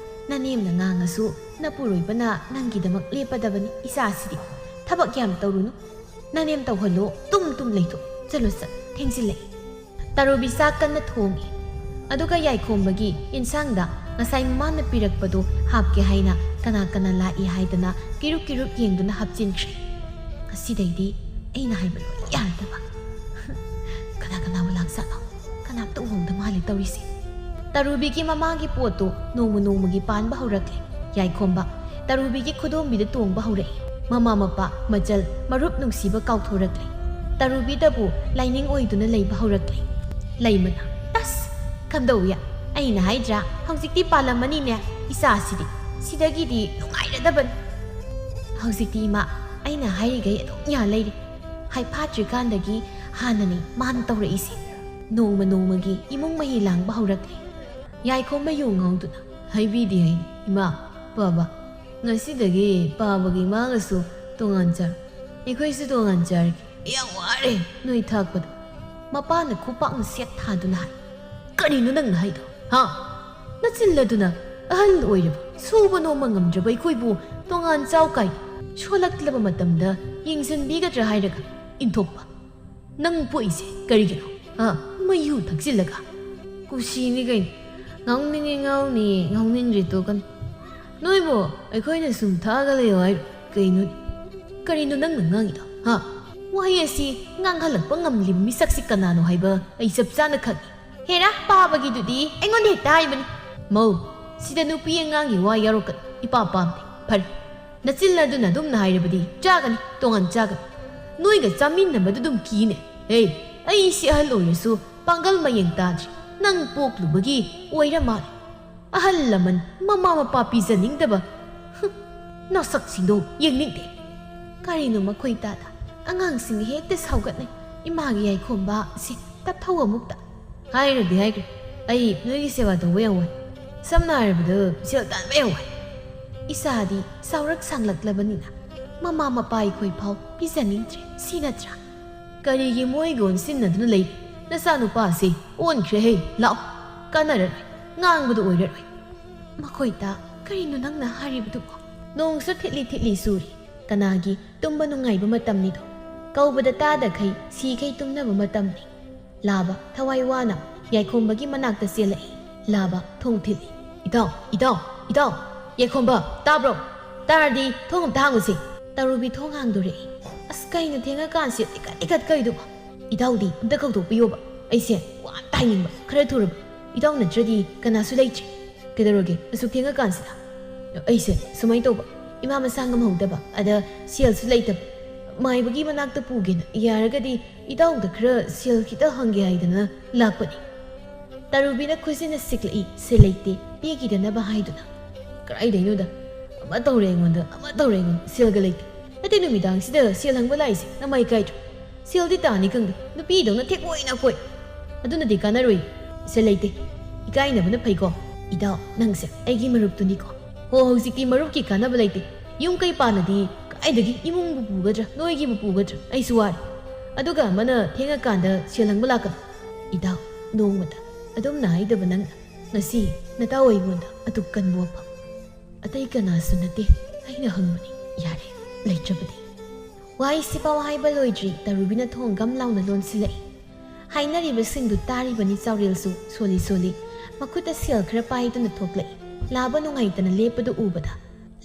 ꯅꯅꯦꯝꯅ ꯉꯥꯡꯉꯁꯨ ꯅꯄꯨꯔꯣꯏꯕꯅ ꯅꯪꯒꯤꯗꯃꯛ ꯂꯦꯞꯄꯗꯕꯅꯤ꯫ ꯏꯆꯥꯁꯤꯗꯤ ꯊꯕꯛ ꯌꯥꯝ ꯇꯧꯔꯨꯅꯨ꯫ ꯅꯅꯦꯝ ꯇꯧꯍꯜꯂꯣ, ꯇꯨꯝ ꯇꯨꯝ ꯂꯩꯊꯣꯛ꯫ ꯆꯠꯂꯣ ꯆꯠ, ꯊꯦꯡꯖꯤꯜꯂꯛꯏ꯫ ꯇꯔꯨꯕꯤ ꯆꯥꯛ ꯀꯟꯅ ꯊꯣꯡꯉꯤ꯫ ꯑꯗꯨꯒ ꯌꯥꯏꯈꯣꯝꯕꯒꯤ ꯏꯟꯁꯥꯡꯗ ꯉꯁꯥꯏ ꯃꯃꯥꯅ ꯄꯤꯔꯛꯄꯗꯣ ꯍꯥꯞꯀꯦ ꯍꯥꯏꯅ ꯀꯅꯥ ꯀꯅꯥ ꯂꯥꯛꯏ ꯍꯥꯏꯗꯅ ꯀꯤꯔꯨꯛ ꯀꯤꯔꯨꯛ ꯌꯦꯡꯗꯨꯅ ꯍꯥꯞꯆꯤꯟꯈ꯭ꯔꯦ꯫ ꯉꯁꯤꯗꯩꯗꯤ ꯑꯩꯅ ꯍꯥꯏꯕ ꯂꯣꯏ ꯌꯥꯔꯗꯕ꯫ ꯀꯅꯥ ꯀꯅꯥꯕꯨ ꯂꯥꯛꯆꯠꯅꯣ? ꯀꯅꯥꯝꯇ ꯎꯍꯧꯗ ꯃꯥꯜꯂꯦ ꯇꯧꯔꯤꯁꯦ꯫ ꯇꯔꯨꯕꯤꯒꯤ ꯃꯃꯥꯒꯤ ꯄꯣꯠꯇꯣ ꯅꯣꯡꯃ ꯅꯣꯡꯃꯒꯤ ꯄꯥꯟꯕ ꯍꯧꯔꯛꯂꯦ꯫ ꯌꯥꯏꯈꯣꯝꯕ ꯇꯔꯨꯕꯤꯒꯤ ꯈꯨꯗꯣꯝꯕꯤꯗ ꯇꯣꯡꯕ ꯍꯧꯔꯛꯏ꯫ ꯃꯃꯥ ꯃꯄꯥ, ꯃꯆꯜ, ꯃꯔꯨꯞ ꯅꯨꯡꯁꯤꯕ ꯀꯥꯎꯊꯣꯔꯛꯂꯦ꯫ ꯇꯔꯨꯕꯤꯗꯕꯨ ꯂꯥꯏꯅꯤꯡ ꯑꯣꯏꯗꯨꯅ ꯂꯩꯕ ꯍꯧꯔꯛꯂꯦ꯫ ꯂꯩꯃꯅ, "ꯇꯁ! ꯀꯝꯗꯧꯏ? ꯑꯩꯅ ꯍꯥꯏꯗ꯭ꯔꯥ, ꯍꯧꯖꯤꯛꯇꯤ ꯄꯥꯜꯂꯝꯃꯅꯤꯅꯦ ꯏꯆꯥꯁꯤꯗꯤ꯫ ꯁꯤꯗꯒꯤꯗꯤ ꯅꯨꯡꯉꯥꯏꯔꯗꯕꯅꯤ꯫ ꯍꯧꯖꯤꯛꯇꯤ ꯏꯃꯥ, ꯑꯩꯅ ꯍꯥꯏꯔꯤꯈꯩ ꯑꯗꯨꯝ ꯌꯥ ꯂꯩꯔꯦ꯫ ꯍꯥꯏꯐꯥꯠꯇ꯭ꯔꯤꯀꯥꯟꯗꯒꯤ ꯍꯥꯟꯅꯅꯤ ꯃꯥꯅ ꯇꯧꯔꯛꯏꯁꯦ"꯫ ꯅꯣꯡꯃ ꯅꯣꯡꯃꯒꯤ ꯏꯃꯨꯡ ꯃꯍꯤ ꯂꯥꯡꯕ ꯍꯧꯔꯛꯂꯦ꯫ ꯌꯥꯏꯈꯣꯝꯕ ꯌꯨ ꯉꯥꯎꯗꯨꯅ, "ꯍꯥꯏꯕꯤꯗꯦ ꯍꯥꯏꯅꯤ, ꯏꯃꯥ, ꯄꯥꯕ꯫ ꯉꯁꯤꯗꯒꯤ ꯄꯥꯕꯒꯤ ꯃꯥꯒꯁꯨ ꯇꯣꯉꯥꯟ ꯆꯥꯔꯣ꯫ ꯑꯩꯈꯣꯏꯁꯨ ꯇꯣꯉꯥꯟ ꯆꯥꯔꯒꯦ꯫ ꯌꯥꯝ ꯋꯥꯔꯦ ꯅꯣꯏ ꯊꯥꯛꯄꯗ"꯫ ꯃꯄꯥꯅ ꯈꯨꯄꯥꯛꯅ ꯁꯦꯠ ꯊꯥꯗꯨꯅ ꯍꯥꯏ, "ꯀꯔꯤꯅꯣ ꯅꯪꯅ ꯍꯥꯏꯗꯣ? ꯍꯥ? ꯅꯆꯤꯜ ꯑꯗꯨꯅ ꯑꯍꯜ ꯑꯣꯏꯔꯕ, ꯁꯨꯕ ꯅꯣꯝꯕ ꯉꯝꯗ꯭ꯔꯕ ꯑꯩꯈꯣꯏꯕꯨ ꯇꯣꯉꯥꯟ ꯆꯥꯎ ꯀꯥꯏꯅ, ꯁꯣꯜꯂꯛꯂꯕ ꯃꯇꯝꯗ ꯌꯦꯡꯁꯤꯟꯕꯤꯒꯗ꯭ꯔꯥ ꯍꯥꯏꯔꯒ ꯏꯟꯊꯣꯛꯄ꯫ ꯅꯪ ꯄꯣꯛꯏꯁꯦ ꯀꯔꯤꯒꯤꯅꯣ? ꯍꯥ? ꯃꯩ ꯌꯨ ꯊꯛꯆꯤꯜꯂꯒ?" "ꯀꯨꯁꯤꯅꯤ ꯀꯩꯅꯣ꯫ ꯉꯥꯎꯅꯤꯡꯉꯦ ꯉꯥꯎꯅꯤ, ꯉꯥꯎꯅꯤꯡꯗ꯭ꯔꯦ ꯇꯣꯛꯀꯅꯤ꯫ ꯅꯣꯏꯕꯨ ꯑꯩꯈꯣꯏꯅ ꯁꯨꯝ ꯊꯥꯛꯑꯒ ꯂꯩꯌꯣ ꯍꯥꯏꯔꯣ? ꯀꯩꯅꯣꯅꯦ? ꯀꯔꯤꯅꯣ ꯅꯪꯅ ꯉꯥꯡꯉꯤꯗꯣ? ꯍꯥ?" ꯋꯥꯍꯩ ꯑꯁꯤ ꯉꯥꯡꯍꯜꯂꯛꯄ ꯉꯝꯂꯤꯕ ꯃꯤꯁꯛꯁꯤ ꯀꯅꯥꯅꯣ ꯍꯥꯏꯕ ꯑꯩ ꯆꯞ ꯆꯥꯅ ꯈꯪꯏ꯫ "ꯍꯦꯔꯥ, ꯄꯥꯕꯒꯤꯗꯨꯗꯤ ꯑꯩꯉꯣꯟꯗ ꯍꯦꯛꯇ ꯍꯥꯏꯕꯅꯤ꯫ ꯃꯧ, ꯁꯤꯗ ꯅꯨꯄꯤ ꯑꯉꯥꯡꯒꯤ ꯋꯥ ꯌꯥꯎꯔꯛꯀꯅꯨ꯫ ꯏꯄꯥ ꯄꯥꯝꯗꯦ꯫ ꯐꯔꯦ, ꯅꯆꯤꯜ ꯑꯗꯨꯅ ꯑꯗꯨꯝꯅ ꯍꯥꯏꯔꯕꯗꯤ ꯆꯥꯒꯅꯤ, ꯇꯣꯉꯥꯟ ꯆꯥꯒꯅꯤ꯫ ꯅꯣꯏꯒ ꯆꯥꯃꯤꯟꯅꯕꯗꯨ ꯑꯗꯨꯝ ꯀꯤꯅꯦ꯫ ꯍꯦ, ꯑꯩꯁꯤ ꯑꯍꯜ ꯑꯣꯏꯔꯁꯨ ꯄꯥꯡꯒꯜ ꯃꯌꯦꯡ ꯇꯥꯗ꯭ꯔꯤ꯫ ꯅꯪ ꯄꯣꯛꯂꯨꯕꯒꯤ ꯑꯣꯏꯔ ꯃꯥꯜꯂꯦ꯫ ꯑꯍꯜ ꯂꯃꯟ, ꯃꯃꯥ ꯃꯄꯥ ꯄꯤꯖꯅꯤꯡꯗꯕ꯫ ꯍꯨꯝ, ꯅꯁꯛꯁꯤꯡꯗꯣ ꯌꯦꯡꯅꯤꯡꯗꯦ"꯫ ꯀꯔꯤꯅꯣ ꯃꯈꯣꯏ ꯇꯥꯗ? ꯑꯉꯥꯡꯁꯤꯡ ꯍꯦꯛꯇ ꯁꯥꯎꯒꯠꯅꯩ꯫ ꯏꯃꯥꯒꯤ ꯌꯥꯏꯈꯣꯝꯕ ꯑꯁꯤ ꯇꯞꯊꯧ ꯑꯃꯨꯛꯇ꯫ ꯍꯥꯏꯔꯗꯤ ꯍꯥꯏꯈ꯭ꯔꯦ, ꯑꯩ ꯅꯣꯏꯒꯤ ꯁꯦꯕꯥ ꯇꯧꯕ ꯌꯥꯝ ꯋꯥꯏ꯫ ꯁꯝꯅ ꯍꯥꯏꯔꯕꯗ ꯁꯦꯜ ꯇꯥꯟꯕ ꯌꯥꯝ ꯋꯥꯏ꯫ ꯏꯆꯥꯗꯤ ꯆꯥꯎꯔꯛ ꯁꯥꯡꯂꯛꯂꯕꯅꯤꯅ ꯃꯃꯥ ꯃꯄꯥ ꯑꯩꯈꯣꯏ ꯐꯥꯎ ꯄꯤꯖꯅꯤꯡꯗ꯭ꯔꯦ, ꯁꯤ ꯅꯠꯇ꯭ꯔꯥ? "ꯀꯔꯤꯒꯤ ꯃꯣꯏꯒ ꯑꯣꯟꯁꯤꯟꯅꯗꯨꯅ ꯂꯩꯔꯤ? ꯅꯆꯥꯅꯨꯄꯥꯁꯤ ꯑꯣꯟꯈ꯭ꯔꯦꯍꯦ, ꯂꯥꯛꯑꯣ꯫ ꯀꯥꯟꯅꯔꯔꯣꯏ, ꯉꯥꯡꯕꯗ ꯑꯣꯏꯔꯔꯣꯏ꯫" "ꯃꯈꯣꯏꯗ ꯀꯔꯤꯅꯣ ꯅꯪꯅ ꯍꯥꯏꯔꯤꯕꯗꯨꯕꯣ?" ꯅꯣꯡꯁꯨ ꯊꯤꯠꯂꯤ ꯊꯤꯠꯂꯤ ꯆꯨꯔꯤ꯫ ꯀꯅꯥꯒꯤ ꯇꯨꯝꯕ ꯅꯨꯡꯉꯥꯏꯕ ꯃꯇꯝꯅꯤꯗꯣ? ꯀꯧꯕꯗ ꯇꯥꯗꯈꯩ ꯁꯤꯈꯩ ꯇꯨꯝꯅꯕ ꯃꯇꯝꯅꯤ꯫ ꯂꯥꯕ ꯊꯋꯥꯏ ꯋꯥꯅ ꯌꯥꯏꯈꯣꯝꯕꯒꯤ ꯃꯅꯥꯛꯇ ꯆꯦꯜꯂꯛꯏ꯫ ꯂꯥꯕ ꯊꯣꯡ ꯊꯤꯜꯂꯤ꯫ "ꯏꯇꯥꯎ, ꯏꯇꯥꯎ, ꯏꯇꯥꯎ! ꯌꯥꯏꯈꯣꯝꯕ, ꯇꯥꯕ꯭ꯔꯣ? ꯇꯥꯔꯗꯤ ꯊꯣꯡ ꯑꯝꯇ ꯍꯥꯡꯉꯨꯁꯦ꯫" ꯇꯔꯨꯕꯤ ꯊꯣꯡ ꯍꯥꯡꯗꯣꯔꯛꯏ꯫ "ꯑꯁ, ꯀꯩꯅꯣ ꯊꯦꯡꯉꯀꯥꯟꯁꯤꯗ ꯏꯀꯠ ꯏꯀꯠ ꯀꯩꯗꯨꯕꯣ? ꯏꯇꯥꯎꯗꯤ ꯑꯝꯇ ꯀꯧꯊꯣꯛꯄꯤꯌꯣꯕ꯫ ꯑꯩꯁꯦ ꯋꯥ ꯑꯝꯇ ꯍꯥꯏꯅꯤꯡꯕ, ꯈꯔ ꯊꯨꯔꯕ꯫ ꯏꯇꯥꯎ ꯅꯠꯇ꯭ꯔꯗꯤ ꯀꯅꯥꯁꯨ ꯂꯩꯇ꯭ꯔꯦ꯫" "ꯀꯩꯗꯧꯔꯒꯦ ꯑꯁꯨꯛ ꯊꯦꯡꯉꯀꯥꯟꯁꯤꯗ?" "ꯑꯩꯁꯦ ꯁꯨꯃꯥꯏꯅ ꯇꯧꯕ, ꯏꯃꯥ ꯃꯁꯥ ꯉꯝꯍꯧꯗꯕ, ꯑꯗ ꯁꯦꯜꯁꯨ ꯂꯩꯇꯕ꯫ ꯃꯥꯏꯕꯒꯤ ꯃꯅꯥꯛꯇ ꯄꯨꯒꯦꯅ, ꯌꯥꯔꯒꯗꯤ ꯏꯇꯥꯎꯗ ꯈꯔ ꯁꯦꯜ ꯈꯤꯇ ꯍꯪꯒꯦ ꯍꯥꯏꯗꯅ ꯂꯥꯛꯄꯅꯤ꯫" ꯇꯔꯨꯕꯤꯅ ꯈꯨꯖꯤꯟꯅ ꯁꯤꯛꯂꯛꯏ꯫ "ꯁꯦꯜ ꯂꯩꯇꯦ, ꯄꯤꯈꯤꯗꯅꯕ ꯍꯥꯏꯗꯨꯅ꯫" "ꯀꯗꯥꯏꯗꯩꯅꯣꯗ? ꯑꯃ ꯇꯧꯔꯦ ꯑꯩꯉꯣꯟꯗ, ꯑꯃ ꯇꯧꯔꯦ ꯑꯩꯉꯣꯟꯗ꯫ ꯁꯦꯜꯒ ꯂꯩꯇꯦ꯫ ꯅꯠꯇꯦ, ꯅꯨꯃꯤꯗꯥꯡꯁꯤꯗ ꯁꯦꯜ ꯍꯪꯕ ꯂꯥꯛꯏꯁꯦ ꯅꯃꯥꯏ ꯀꯥꯏꯗ꯭ꯔꯣ? ꯁꯦꯜꯗꯤ ꯇꯥꯅꯤ ꯈꯪꯗꯦ, ꯅꯨꯄꯤꯗꯧꯅ ꯊꯦꯛ ꯑꯣꯏꯅ ꯀꯣꯏ꯫ ꯑꯗꯨꯅꯗꯤ ꯀꯥꯟꯅꯔꯣꯏ꯫ ꯁꯦꯜ ꯂꯩꯇꯦ꯫ ꯏꯀꯥꯏꯅꯕꯅ ꯐꯩꯀꯣ꯫ ꯏꯇꯥꯎ, ꯅꯪꯁꯦ ꯑꯩꯒꯤ ꯃꯔꯨꯞꯇꯨꯅꯤꯀꯣ꯫ ꯍꯣ, ꯍꯧꯖꯤꯛꯇꯤ ꯃꯔꯨꯞꯀꯤ ꯀꯥꯟꯅꯕ ꯂꯩꯇꯦ꯫ ꯌꯨꯝ ꯀꯩ ꯄꯥꯜꯂꯗꯤ ꯀꯥꯏꯗꯒꯤ ꯏꯃꯨꯡꯕꯨ ꯄꯨꯒꯗ꯭ꯔꯥ, ꯅꯣꯏꯒꯤꯕꯨ ꯄꯨꯒꯗ꯭ꯔꯥ? ꯑꯩꯁꯨ ꯋꯥꯔꯦ꯫ ꯑꯗꯨꯒ ꯑꯃꯅ ꯊꯦꯡꯉꯀꯥꯟꯗ ꯁꯦꯜ ꯍꯪꯕ ꯂꯥꯛꯀꯅꯨ꯫" "ꯏꯇꯥꯎ, ꯅꯣꯡꯃꯇ ꯑꯗꯨꯝꯅ ꯍꯥꯏꯗꯕ ꯅꯪꯅ ꯉꯁꯤ ꯅꯇꯥꯎ ꯑꯩꯉꯣꯟꯗ ꯑꯗꯨꯛ ꯀꯟꯕ ꯋꯥꯐꯝ꯫" "ꯑꯇꯩ ꯀꯅꯥꯁꯨ ꯅꯠꯇꯦ, ꯑꯩꯅ ꯍꯪꯕꯅꯤ꯫" "ꯌꯥꯔꯦ, ꯂꯩꯇ꯭ꯔꯕꯗꯤ꯫" ꯋꯥꯍꯩꯁꯤꯐꯥꯎ ꯍꯥꯏꯕ ꯂꯣꯏꯗ꯭ꯔꯤ, ꯇꯔꯨꯕꯤꯅ ꯊꯣꯡ ꯒꯝ ꯂꯥꯎꯅ ꯂꯣꯟꯁꯤꯜꯂꯛꯏ꯫ ꯍꯥꯏꯅꯔꯤꯕꯁꯤꯡꯗꯨ ꯇꯥꯔꯤꯕꯅꯤ ꯆꯥꯎꯔꯦꯜꯁꯨ ꯁꯣꯜꯂꯤ ꯁꯣꯜꯂꯤ꯫ ꯃꯈꯨꯠꯇ ꯁꯦꯜ ꯈꯔ ꯄꯥꯏꯗꯨꯅ ꯊꯣꯛꯂꯛꯏ꯫ ꯂꯥꯕ ꯅꯨꯡꯉꯥꯏꯇꯅ ꯂꯦꯞꯄꯗꯨ ꯎꯕꯗ,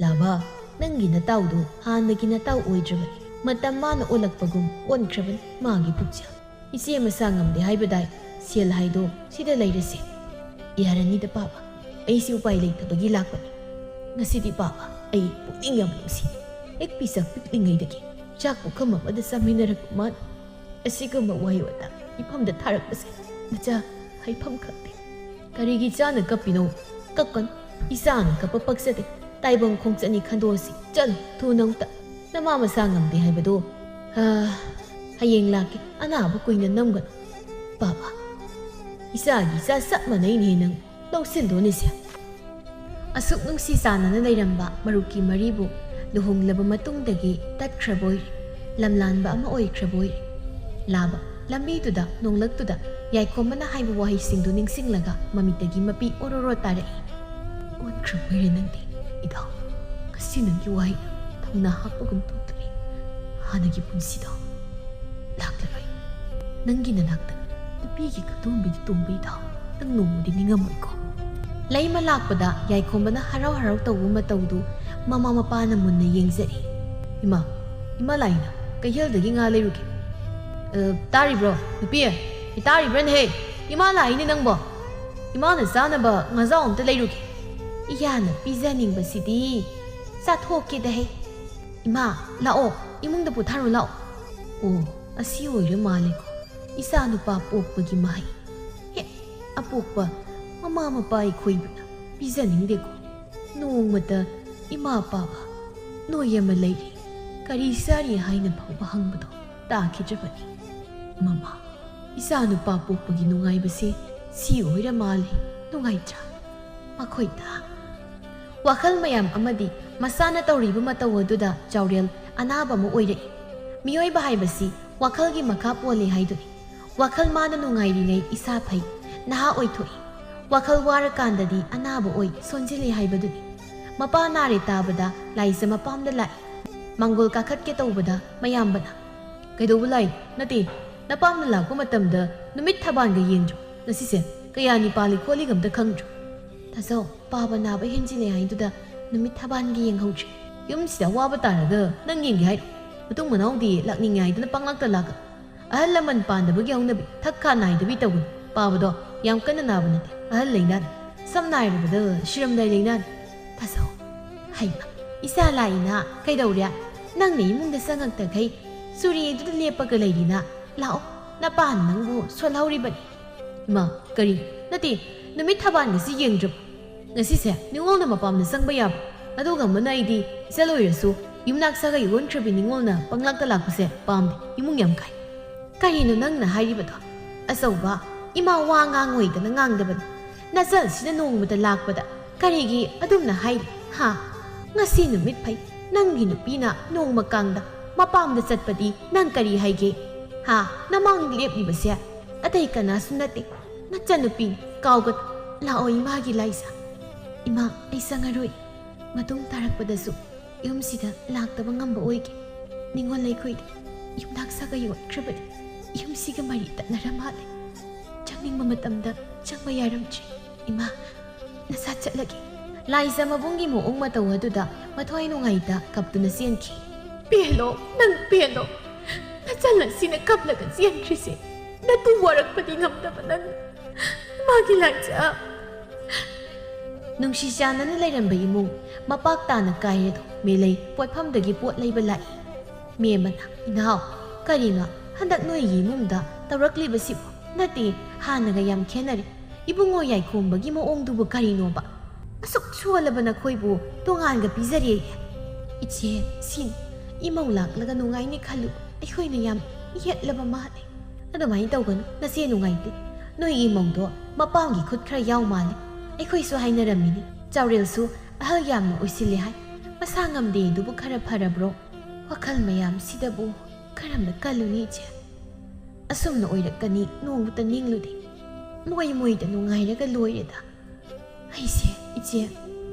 "ꯂꯥꯕ, ꯅꯪꯒꯤ ꯅꯇꯥꯎꯗꯨ ꯍꯥꯟꯅꯒꯤ ꯅꯇꯥꯎ ꯑꯣꯏꯗ꯭ꯔꯕꯅꯤ꯫ ꯃꯇꯝ ꯃꯥꯅ ꯑꯣꯜꯂꯛꯄꯒꯨꯝ ꯑꯣꯟꯈ꯭ꯔꯕꯅꯤ ꯃꯥꯒꯤ ꯄꯨꯛꯆꯦꯜ꯫ ꯏꯆꯦ ꯃꯁꯥ ꯉꯝꯗꯦ ꯍꯥꯏꯕꯗꯥꯏ, ꯁꯦꯜ ꯍꯥꯏꯗꯣ ꯁꯤꯗ ꯂꯩꯔꯁꯦ꯫ ꯌꯥꯔꯅꯤꯗ ꯄꯥꯕ, ꯑꯩꯁꯤ ꯎꯄꯥꯏ ꯂꯩꯇꯕꯒꯤ ꯂꯥꯛꯄꯅꯤ꯫ ꯉꯁꯤꯗꯤ ꯄꯥꯕ, ꯑꯩ ꯄꯨꯛꯅꯤꯡ ꯌꯥꯝ ꯅꯨꯡꯁꯤ꯫ ꯍꯦꯛ ꯄꯤꯁꯛ ꯄꯤꯛꯂꯤꯉꯩꯗꯒꯤ ꯆꯥꯛ ꯄꯨꯈꯝ ꯑꯃꯗ ꯆꯥꯃꯤꯟꯅꯔꯛꯄ ꯃꯥꯅ ꯑꯁꯤꯒꯨꯝꯕ ꯋꯥꯍꯩ ꯋꯥꯇꯥ ꯏꯐꯝꯗ ꯊꯥꯔꯛꯄꯁꯦ ꯃꯆꯥ ꯍꯥꯏꯐꯝ ꯈꯪꯗꯦ꯫" "ꯀꯔꯤꯒꯤ ꯏꯆꯥꯅ ꯀꯞꯄꯤꯅꯣ? ꯀꯞꯀꯅꯨ꯫ ꯏꯆꯥꯅ ꯀꯞꯄ ꯄꯛꯆꯗꯦ꯫ ꯇꯥꯏꯕꯪ ꯈꯣꯡꯆꯠꯅꯤ ꯈꯟꯗꯣꯛꯑꯁꯤ꯫ ꯆꯠꯂꯨ, ꯊꯨꯅ ꯑꯃꯨꯛꯇ꯫ ꯅꯃꯥ ꯃꯁꯥ ꯉꯝꯗꯦ ꯍꯥꯏꯕꯗꯣ, ꯑꯥ, ꯍꯌꯦꯡ ꯂꯥꯛꯀꯦ꯫ ꯑꯅꯥꯕ ꯀꯨꯏꯅ ꯅꯝꯒꯅꯨ꯫" "ꯄꯥꯕ, ꯏꯆꯥꯒꯤ ꯏꯆꯥ ꯆꯞ ꯃꯥꯟꯅꯩꯅꯦ ꯅꯪ꯫ ꯂꯧꯁꯤꯜꯂꯨꯅꯦꯁꯦ꯫" ꯑꯁꯨꯛ ꯅꯨꯡꯁꯤ ꯆꯥꯟꯅꯅ ꯂꯩꯔꯝꯕ ꯃꯔꯨꯞꯀꯤ ꯃꯔꯤꯕꯨ ꯂꯨꯍꯣꯡꯂꯕ ꯃꯇꯨꯡꯗꯒꯤ ꯇꯠꯈ꯭ꯔꯕꯣꯏ, ꯂꯝꯂꯥꯟꯕ ꯑꯃ ꯑꯣꯏꯈ꯭ꯔꯕꯣꯏ꯫ ꯂꯥꯕ ꯂꯝꯕꯤꯗꯨꯗ ꯅꯣꯡꯂꯛꯇꯨꯗ ꯌꯥꯏꯈꯣꯝꯕꯅ ꯍꯥꯏꯕ ꯋꯥꯍꯩꯁꯤꯡꯗꯨ ꯅꯤꯡꯁꯤꯡꯂꯒ ꯃꯃꯤꯠꯇꯒꯤ ꯃꯄꯤ ꯑꯣꯔꯣꯔꯣ ꯇꯥꯔꯛꯏ꯫ ꯑꯣꯟꯈ꯭ꯔꯕꯣꯏꯔꯦ ꯅꯪꯗꯤ, ꯏꯇꯥꯎ꯫ ꯉꯁꯤ ꯅꯪꯒꯤ ꯋꯥꯍꯩꯅ ꯊꯧꯅꯥ ꯍꯥꯞꯄꯒꯨꯝ ꯇꯧꯗ꯭ꯔꯤ꯫ ꯍꯥꯟꯅꯒꯤ ꯄꯨꯟꯁꯤꯗꯣ ꯂꯥꯛꯂꯔꯣꯏ꯫ ꯅꯪꯒꯤ ꯅꯅꯥꯛꯇ ꯅꯨꯄꯤꯒꯤ ꯈꯨꯗꯣꯝꯕꯤꯗ ꯇꯣꯡꯕ ꯏꯇꯥꯎ, ꯅꯪ ꯅꯣꯡꯃꯗꯤ ꯅꯤꯡꯉꯝꯃꯣꯏꯀꯣ꯫ ꯂꯩꯃ ꯂꯥꯛꯄꯗ ꯌꯥꯏꯈꯣꯝꯕꯅ ꯍꯔꯥꯎ ꯍꯔꯥꯎ ꯇꯧꯕ ꯃꯇꯧꯗꯨ ꯃꯃꯥ ꯃꯄꯥꯅ ꯃꯨꯟꯅ ꯌꯦꯡꯖꯔꯤ꯫ "ꯏꯃꯥ, ꯏꯃꯥ ꯂꯥꯛꯏꯅ, ꯀꯩꯊꯦꯜꯗꯒꯤ ꯉꯥ ꯂꯩꯔꯨꯒꯦ꯫" "ꯑ, ꯇꯥꯔꯤꯕ꯭ꯔꯣ? ꯅꯨꯄꯤ, ꯏ ꯇꯥꯔꯤꯕ꯭ꯔꯅꯦꯍꯦ? ꯏꯃꯥ ꯂꯥꯛꯏꯅꯦ ꯅꯪꯕꯣ꯫ ꯏꯃꯥꯅ ꯆꯥꯅꯕ ꯉꯥꯖꯥꯎ ꯑꯝꯇ ꯂꯩꯔꯨꯒꯦ꯫" "ꯏꯌꯥꯅ ꯄꯤꯖꯅꯤꯡꯕꯁꯤꯗꯤ ꯆꯥꯊꯣꯛꯀꯦꯗ ꯍꯦ꯫ ꯏꯃꯥ, ꯂꯥꯛꯑꯣ, ꯏꯃꯨꯡꯗ ꯄꯣꯊꯥꯔꯣ ꯂꯥꯛꯑꯣ꯫" ꯑꯣ, ꯑꯁꯤ ꯑꯣꯏꯔ ꯃꯥꯜꯂꯦꯀꯣ ꯏꯆꯥ ꯅꯨꯄꯥ ꯄꯣꯛꯄꯒꯤ ꯃꯍꯩ꯫ ꯍꯦꯛ ꯑꯄꯣꯛꯄ ꯃꯃꯥ ꯃꯄꯥ ꯑꯩꯈꯣꯏꯕꯨꯅ ꯄꯤꯖꯅꯤꯡꯗꯦꯀꯣ꯫ ꯅꯣꯡꯃꯇ "ꯏꯃꯥ ꯄꯥꯕ ꯅꯣꯏ ꯑꯃ ꯂꯩꯔꯤ, ꯀꯔꯤ ꯆꯥꯔꯤ?" ꯍꯥꯏꯅ ꯐꯥꯎꯕ ꯍꯪꯕꯗꯣ ꯇꯥꯈꯤꯗ꯭ꯔꯕꯅꯤ꯫ ꯃꯃꯥ, ꯏꯆꯥ ꯅꯨꯄꯥ ꯄꯣꯛꯄꯒꯤ ꯅꯨꯡꯉꯥꯏꯕꯁꯦ ꯁꯤ ꯑꯣꯏꯔ ꯃꯥꯜꯂꯦ, ꯅꯨꯡꯉꯥꯏꯇ꯭ꯔꯥ? ꯃꯈꯣꯏꯗ ꯋꯥꯈꯜ ꯃꯌꯥꯝ ꯑꯃꯗꯤ ꯃꯁꯥꯅ ꯇꯧꯔꯤꯕ ꯃꯇꯧ ꯑꯗꯨꯗ ꯆꯥꯎꯔꯦꯜ ꯑꯅꯥꯕ ꯑꯃ ꯑꯣꯏꯔꯛꯏ꯫ ꯃꯤꯑꯣꯏꯕ ꯍꯥꯏꯕꯁꯤ ꯋꯥꯈꯜꯒꯤ ꯃꯈꯥ ꯄꯣꯜꯂꯤ ꯍꯥꯏꯗꯨꯅꯤ꯫ ꯋꯥꯈꯜ ꯃꯥꯅ ꯅꯨꯡꯉꯥꯏꯔꯤꯉꯩ ꯏꯁꯥ ꯐꯩ, ꯅꯍꯥ ꯑꯣꯏꯊꯣꯛꯏ꯫ ꯋꯥꯈꯜ ꯋꯥꯔꯀꯥꯟꯗꯗꯤ ꯑꯅꯥꯕ ꯑꯣꯏ, ꯁꯣꯟꯖꯤꯜꯂꯤ ꯍꯥꯏꯕꯗꯨꯅꯤ꯫ ꯃꯄꯥ ꯅꯥꯔꯦ ꯇꯥꯕꯗ ꯂꯥꯏꯖ ꯃꯄꯥꯝꯗ ꯂꯥꯛꯏ꯫ ꯃꯥꯡꯒꯣꯜ ꯀꯥꯈꯠꯀꯦ ꯇꯧꯕꯗ ꯃꯌꯥꯝꯕꯅ, "ꯀꯩꯗꯧꯕ ꯂꯥꯛꯏ? ꯅꯠꯇꯦ, ꯅꯄꯥꯝꯅ ꯂꯥꯛꯄ ꯃꯇꯝꯗ ꯅꯨꯃꯤꯠ ꯊꯕꯥꯟꯒ ꯌꯦꯡꯗ꯭ꯔꯣ? ꯉꯁꯤꯁꯦ ꯀꯌꯥꯅꯤ ꯄꯥꯜꯂꯤ ꯈꯣꯠꯂꯤꯒ ꯑꯝꯇ ꯈꯪꯗ꯭ꯔꯣ?" "ꯇꯥꯖꯧ, ꯄꯥꯕ ꯅꯥꯕ ꯍꯦꯟꯖꯤꯜꯂꯦ ꯍꯥꯏꯗꯨꯗ ꯅꯨꯃꯤꯠ ꯊꯕꯥꯟꯒ ꯌꯦꯡꯍꯧꯗ꯭ꯔꯦ꯫ ꯌꯨꯝꯁꯤꯗ ꯑꯋꯥꯕ ꯇꯥꯔꯒ ꯅꯪ ꯌꯦꯡꯒꯦ ꯍꯥꯏꯔꯣ? ꯃꯇꯨꯡ ꯃꯅꯥꯎꯗꯤ ꯂꯥꯛꯅꯤꯡꯉꯦ ꯍꯥꯏꯗꯨꯅ ꯄꯪꯂꯥꯛꯇ ꯂꯥꯛꯀꯅꯨ꯫ ꯑꯍꯜ ꯂꯃꯟ ꯄꯥꯟꯗꯕꯒꯤ ꯍꯧꯅꯕꯤ ꯊꯛ ꯈꯥ ꯅꯥꯏꯗꯕꯤ ꯇꯧꯒꯅꯨ꯫ ꯄꯥꯕꯗꯣ ꯌꯥꯝ ꯀꯟꯅ ꯅꯥꯕ ꯅꯠꯇꯦ, ꯑꯍꯜ ꯂꯩꯅꯥꯅꯤ꯫ ꯁꯝꯅ ꯍꯥꯏꯔꯕꯗ ꯁꯤꯔꯝꯗꯥꯏ ꯂꯩꯅꯥꯅꯤ꯫" "ꯇꯥꯖꯧ, ꯍꯩꯃ, ꯏꯆꯥ ꯂꯥꯛꯏꯅ ꯀꯩꯗꯧꯔꯦ? ꯅꯪꯅ ꯏꯃꯨꯡꯗ ꯆꯪꯉꯛꯇꯈꯩ ꯆꯨꯔꯤꯗꯨꯗ ꯂꯦꯞꯄꯒ ꯂꯩꯔꯤꯅ꯫ ꯂꯥꯛꯑꯣ, ꯅꯄꯥꯅ ꯅꯪꯕꯨ ꯁꯣꯜꯍꯧꯔꯤꯕꯅꯤ꯫" "ꯏꯃꯥ, ꯀꯔꯤ? ꯅꯠꯇꯦ, ꯅꯨꯃꯤꯠ ꯊꯕꯥꯟꯒꯁꯤ ꯌꯦꯡꯗ꯭ꯔꯕ? ꯉꯁꯤꯁꯦ ꯅꯤꯉꯣꯜꯅ ꯃꯄꯥꯝꯗ ꯆꯪꯕ ꯌꯥꯕ? ꯑꯗꯨꯒ ꯑꯃꯅ ꯑꯩꯗꯤ ꯏꯆꯜ ꯑꯣꯏꯔꯁꯨ ꯌꯨꯝꯅꯥꯛ ꯁꯥꯒꯩ ꯑꯣꯟꯈ꯭ꯔꯕꯤ ꯅꯤꯉꯣꯜꯅ ꯄꯪꯂꯥꯛꯇ ꯂꯥꯛꯄꯁꯦ ꯄꯥꯝꯗꯦ, ꯏꯃꯨꯡ ꯌꯥꯝ ꯀꯥꯏ꯫" "ꯀꯔꯤꯅꯣ ꯅꯪꯅ ꯍꯥꯏꯔꯤꯕꯗꯣ? ꯑꯆꯧꯕ, ꯏꯃꯥ ꯋꯥ ꯉꯥꯡꯉꯣꯏꯗꯅ ꯉꯥꯡꯗꯕꯅꯤ꯫ ꯅꯆꯜꯁꯤꯅ ꯅꯣꯡꯃꯇ ꯂꯥꯛꯄꯗ ꯀꯔꯤꯒꯤ ꯑꯗꯨꯝꯅ ꯍꯥꯏꯔꯤ, ꯍꯥ? ꯉꯁꯤ ꯅꯨꯃꯤꯠ ꯐꯩ, ꯅꯪꯒꯤ ꯅꯨꯄꯤꯅ ꯅꯣꯡꯃ ꯀꯥꯡꯗ ꯃꯄꯥꯝꯗ ꯆꯠꯄꯗꯤ ꯅꯪ ꯀꯔꯤ ꯍꯥꯏꯒꯦ? ꯍꯥ? ꯅꯃꯥꯡ ꯂꯦꯞꯂꯤꯕꯁꯦ ꯑꯇꯩ ꯀꯅꯥꯁꯨ ꯅꯠꯇꯦ, ꯅꯆꯟꯅꯨꯄꯤꯅꯤ꯫ ꯀꯥꯎꯒꯅꯨ꯫ ꯂꯥꯛꯑꯣ, ꯏꯃꯥꯒꯤ ꯂꯥꯏꯖꯥ꯫ ꯏꯃꯥ, ꯑꯩ ꯆꯪꯉꯔꯣꯏ꯫ ꯃꯇꯨꯡ ꯇꯥꯔꯛꯄꯗꯁꯨ ꯌꯨꯝꯁꯤꯗ ꯂꯥꯛꯇꯕ ꯉꯝꯕ ꯑꯣꯏꯒꯦ꯫ ꯅꯤꯉꯣꯜ ꯂꯩꯈꯣꯏꯗ ꯌꯨꯝꯅꯥꯛ ꯁꯥꯒꯩ ꯑꯣꯟꯈ꯭ꯔꯕꯗꯤ ꯌꯨꯝꯁꯤꯒ ꯃꯔꯤ ꯇꯠꯅꯔ ꯃꯥꯜꯂꯦ꯫ ꯆꯪꯅꯤꯡꯕ ꯃꯇꯝꯗ ꯆꯪꯕ ꯌꯥꯔꯝꯗ꯭ꯔꯦ꯫ ꯏꯃꯥ, ꯅꯁꯥ ꯆꯠꯂꯒꯦ꯫ ꯂꯥꯏꯖꯥ ꯃꯕꯨꯡꯒꯤ ꯃꯑꯣꯡ ꯃꯇꯧ ꯑꯗꯨꯗ ꯃꯊ꯭ꯋꯥꯏ ꯅꯨꯡꯉꯥꯏꯇ ꯀꯞꯇꯨꯅ ꯆꯦꯟꯈꯤ꯫ ꯄꯦꯜꯂꯣ, ꯅꯪ ꯄꯦꯜꯂꯣ꯫ ꯅꯆꯜ ꯑꯁꯤꯅ ꯀꯞꯂꯒ ꯆꯦꯟꯈ꯭ꯔꯤꯁꯦ ꯅꯇꯨ ꯋꯥꯔꯛꯄꯗꯤ ꯉꯝꯗꯕ ꯅꯪ꯫ ꯏꯃꯥꯒꯤ ꯂꯥꯏꯖꯥ꯫ ꯅꯨꯡꯁꯤ ꯆꯥꯟꯅꯅ ꯂꯩꯔꯝꯕ ꯏꯃꯨꯡ ꯃꯄꯥꯛ ꯇꯥꯅ ꯀꯥꯏꯔꯗꯨ ꯃꯦꯂꯩ ꯄꯣꯠꯐꯝꯗꯒꯤ ꯄꯣꯠ ꯂꯩꯕ ꯂꯥꯛꯏ꯫ ꯃꯦꯝꯃꯅ, "ꯏꯅꯥꯎ, ꯀꯔꯤꯅꯣ ꯍꯟꯗꯛ ꯅꯣꯏꯒꯤ ꯏꯃꯨꯡꯗ ꯇꯧꯔꯛꯂꯤꯕꯁꯤꯕꯨ? ꯅꯠꯇꯦ, ꯍꯥꯟꯅꯒ ꯌꯥꯝ ꯈꯦꯠꯅꯔꯦ꯫ ꯏꯕꯨꯡꯉꯣ ꯌꯥꯏꯈꯣꯝꯕꯒꯤ ꯃꯑꯣꯡꯗꯨꯕꯨ ꯀꯔꯤꯅꯣꯕ? ꯑꯁꯨꯛ ꯁꯣꯜꯂꯕ ꯅꯈꯣꯏꯕꯨ ꯇꯣꯉꯥꯟꯒ ꯄꯤꯖꯔꯦꯌꯦ?" "ꯏꯆꯦ, ꯁꯤꯅꯤ꯫ ꯏꯃꯧ ꯂꯥꯛꯂꯒ ꯅꯨꯡꯉꯥꯏꯅꯤ ꯈꯜꯂꯨ꯫ ꯑꯩꯈꯣꯏꯅ ꯌꯥꯝ ꯌꯦꯠꯂꯕ ꯃꯥꯜꯂꯦ꯫" "ꯑꯗꯨꯃꯥꯏꯅ ꯇꯧꯒꯅꯨ, ꯅꯆꯦ ꯅꯨꯡꯉꯥꯏꯇꯦ꯫ ꯅꯣꯏꯒꯤ ꯏꯃꯧꯗꯣ ꯃꯄꯥꯝꯒꯤ ꯈꯨꯠ ꯈꯔ ꯌꯥꯎ ꯃꯥꯜꯂꯦ꯫ ꯑꯩꯈꯣꯏꯁꯨ ꯍꯥꯏꯅꯔꯝꯃꯤꯅꯤ, ꯆꯥꯎꯔꯦꯜꯁꯨ ꯑꯍꯜ ꯌꯥꯝꯅ ꯑꯣꯏꯁꯤꯜꯂꯦ ꯍꯥꯏ꯫ ꯃꯁꯥ ꯉꯝꯗꯦ ꯑꯗꯨꯕꯨ ꯈꯔ ꯐꯔꯕ꯭ꯔꯣ? ꯋꯥꯈꯜ ꯃꯌꯥꯝꯁꯤꯗꯕꯨ ꯀꯔꯝꯅ ꯀꯜꯂꯨꯅꯤ ꯏꯆꯦ? ꯑꯁꯨꯝꯅ ꯑꯣꯏꯔꯛꯀꯅꯤ ꯅꯣꯡꯃꯇ ꯅꯤꯡꯂꯨꯗꯦ꯫ ꯃꯣꯏ ꯃꯣꯏꯗ ꯅꯨꯡꯉꯥꯏꯔꯒ ꯂꯣꯏꯔꯦꯗ꯫ ꯑꯩꯁꯦ ꯏꯆꯦ,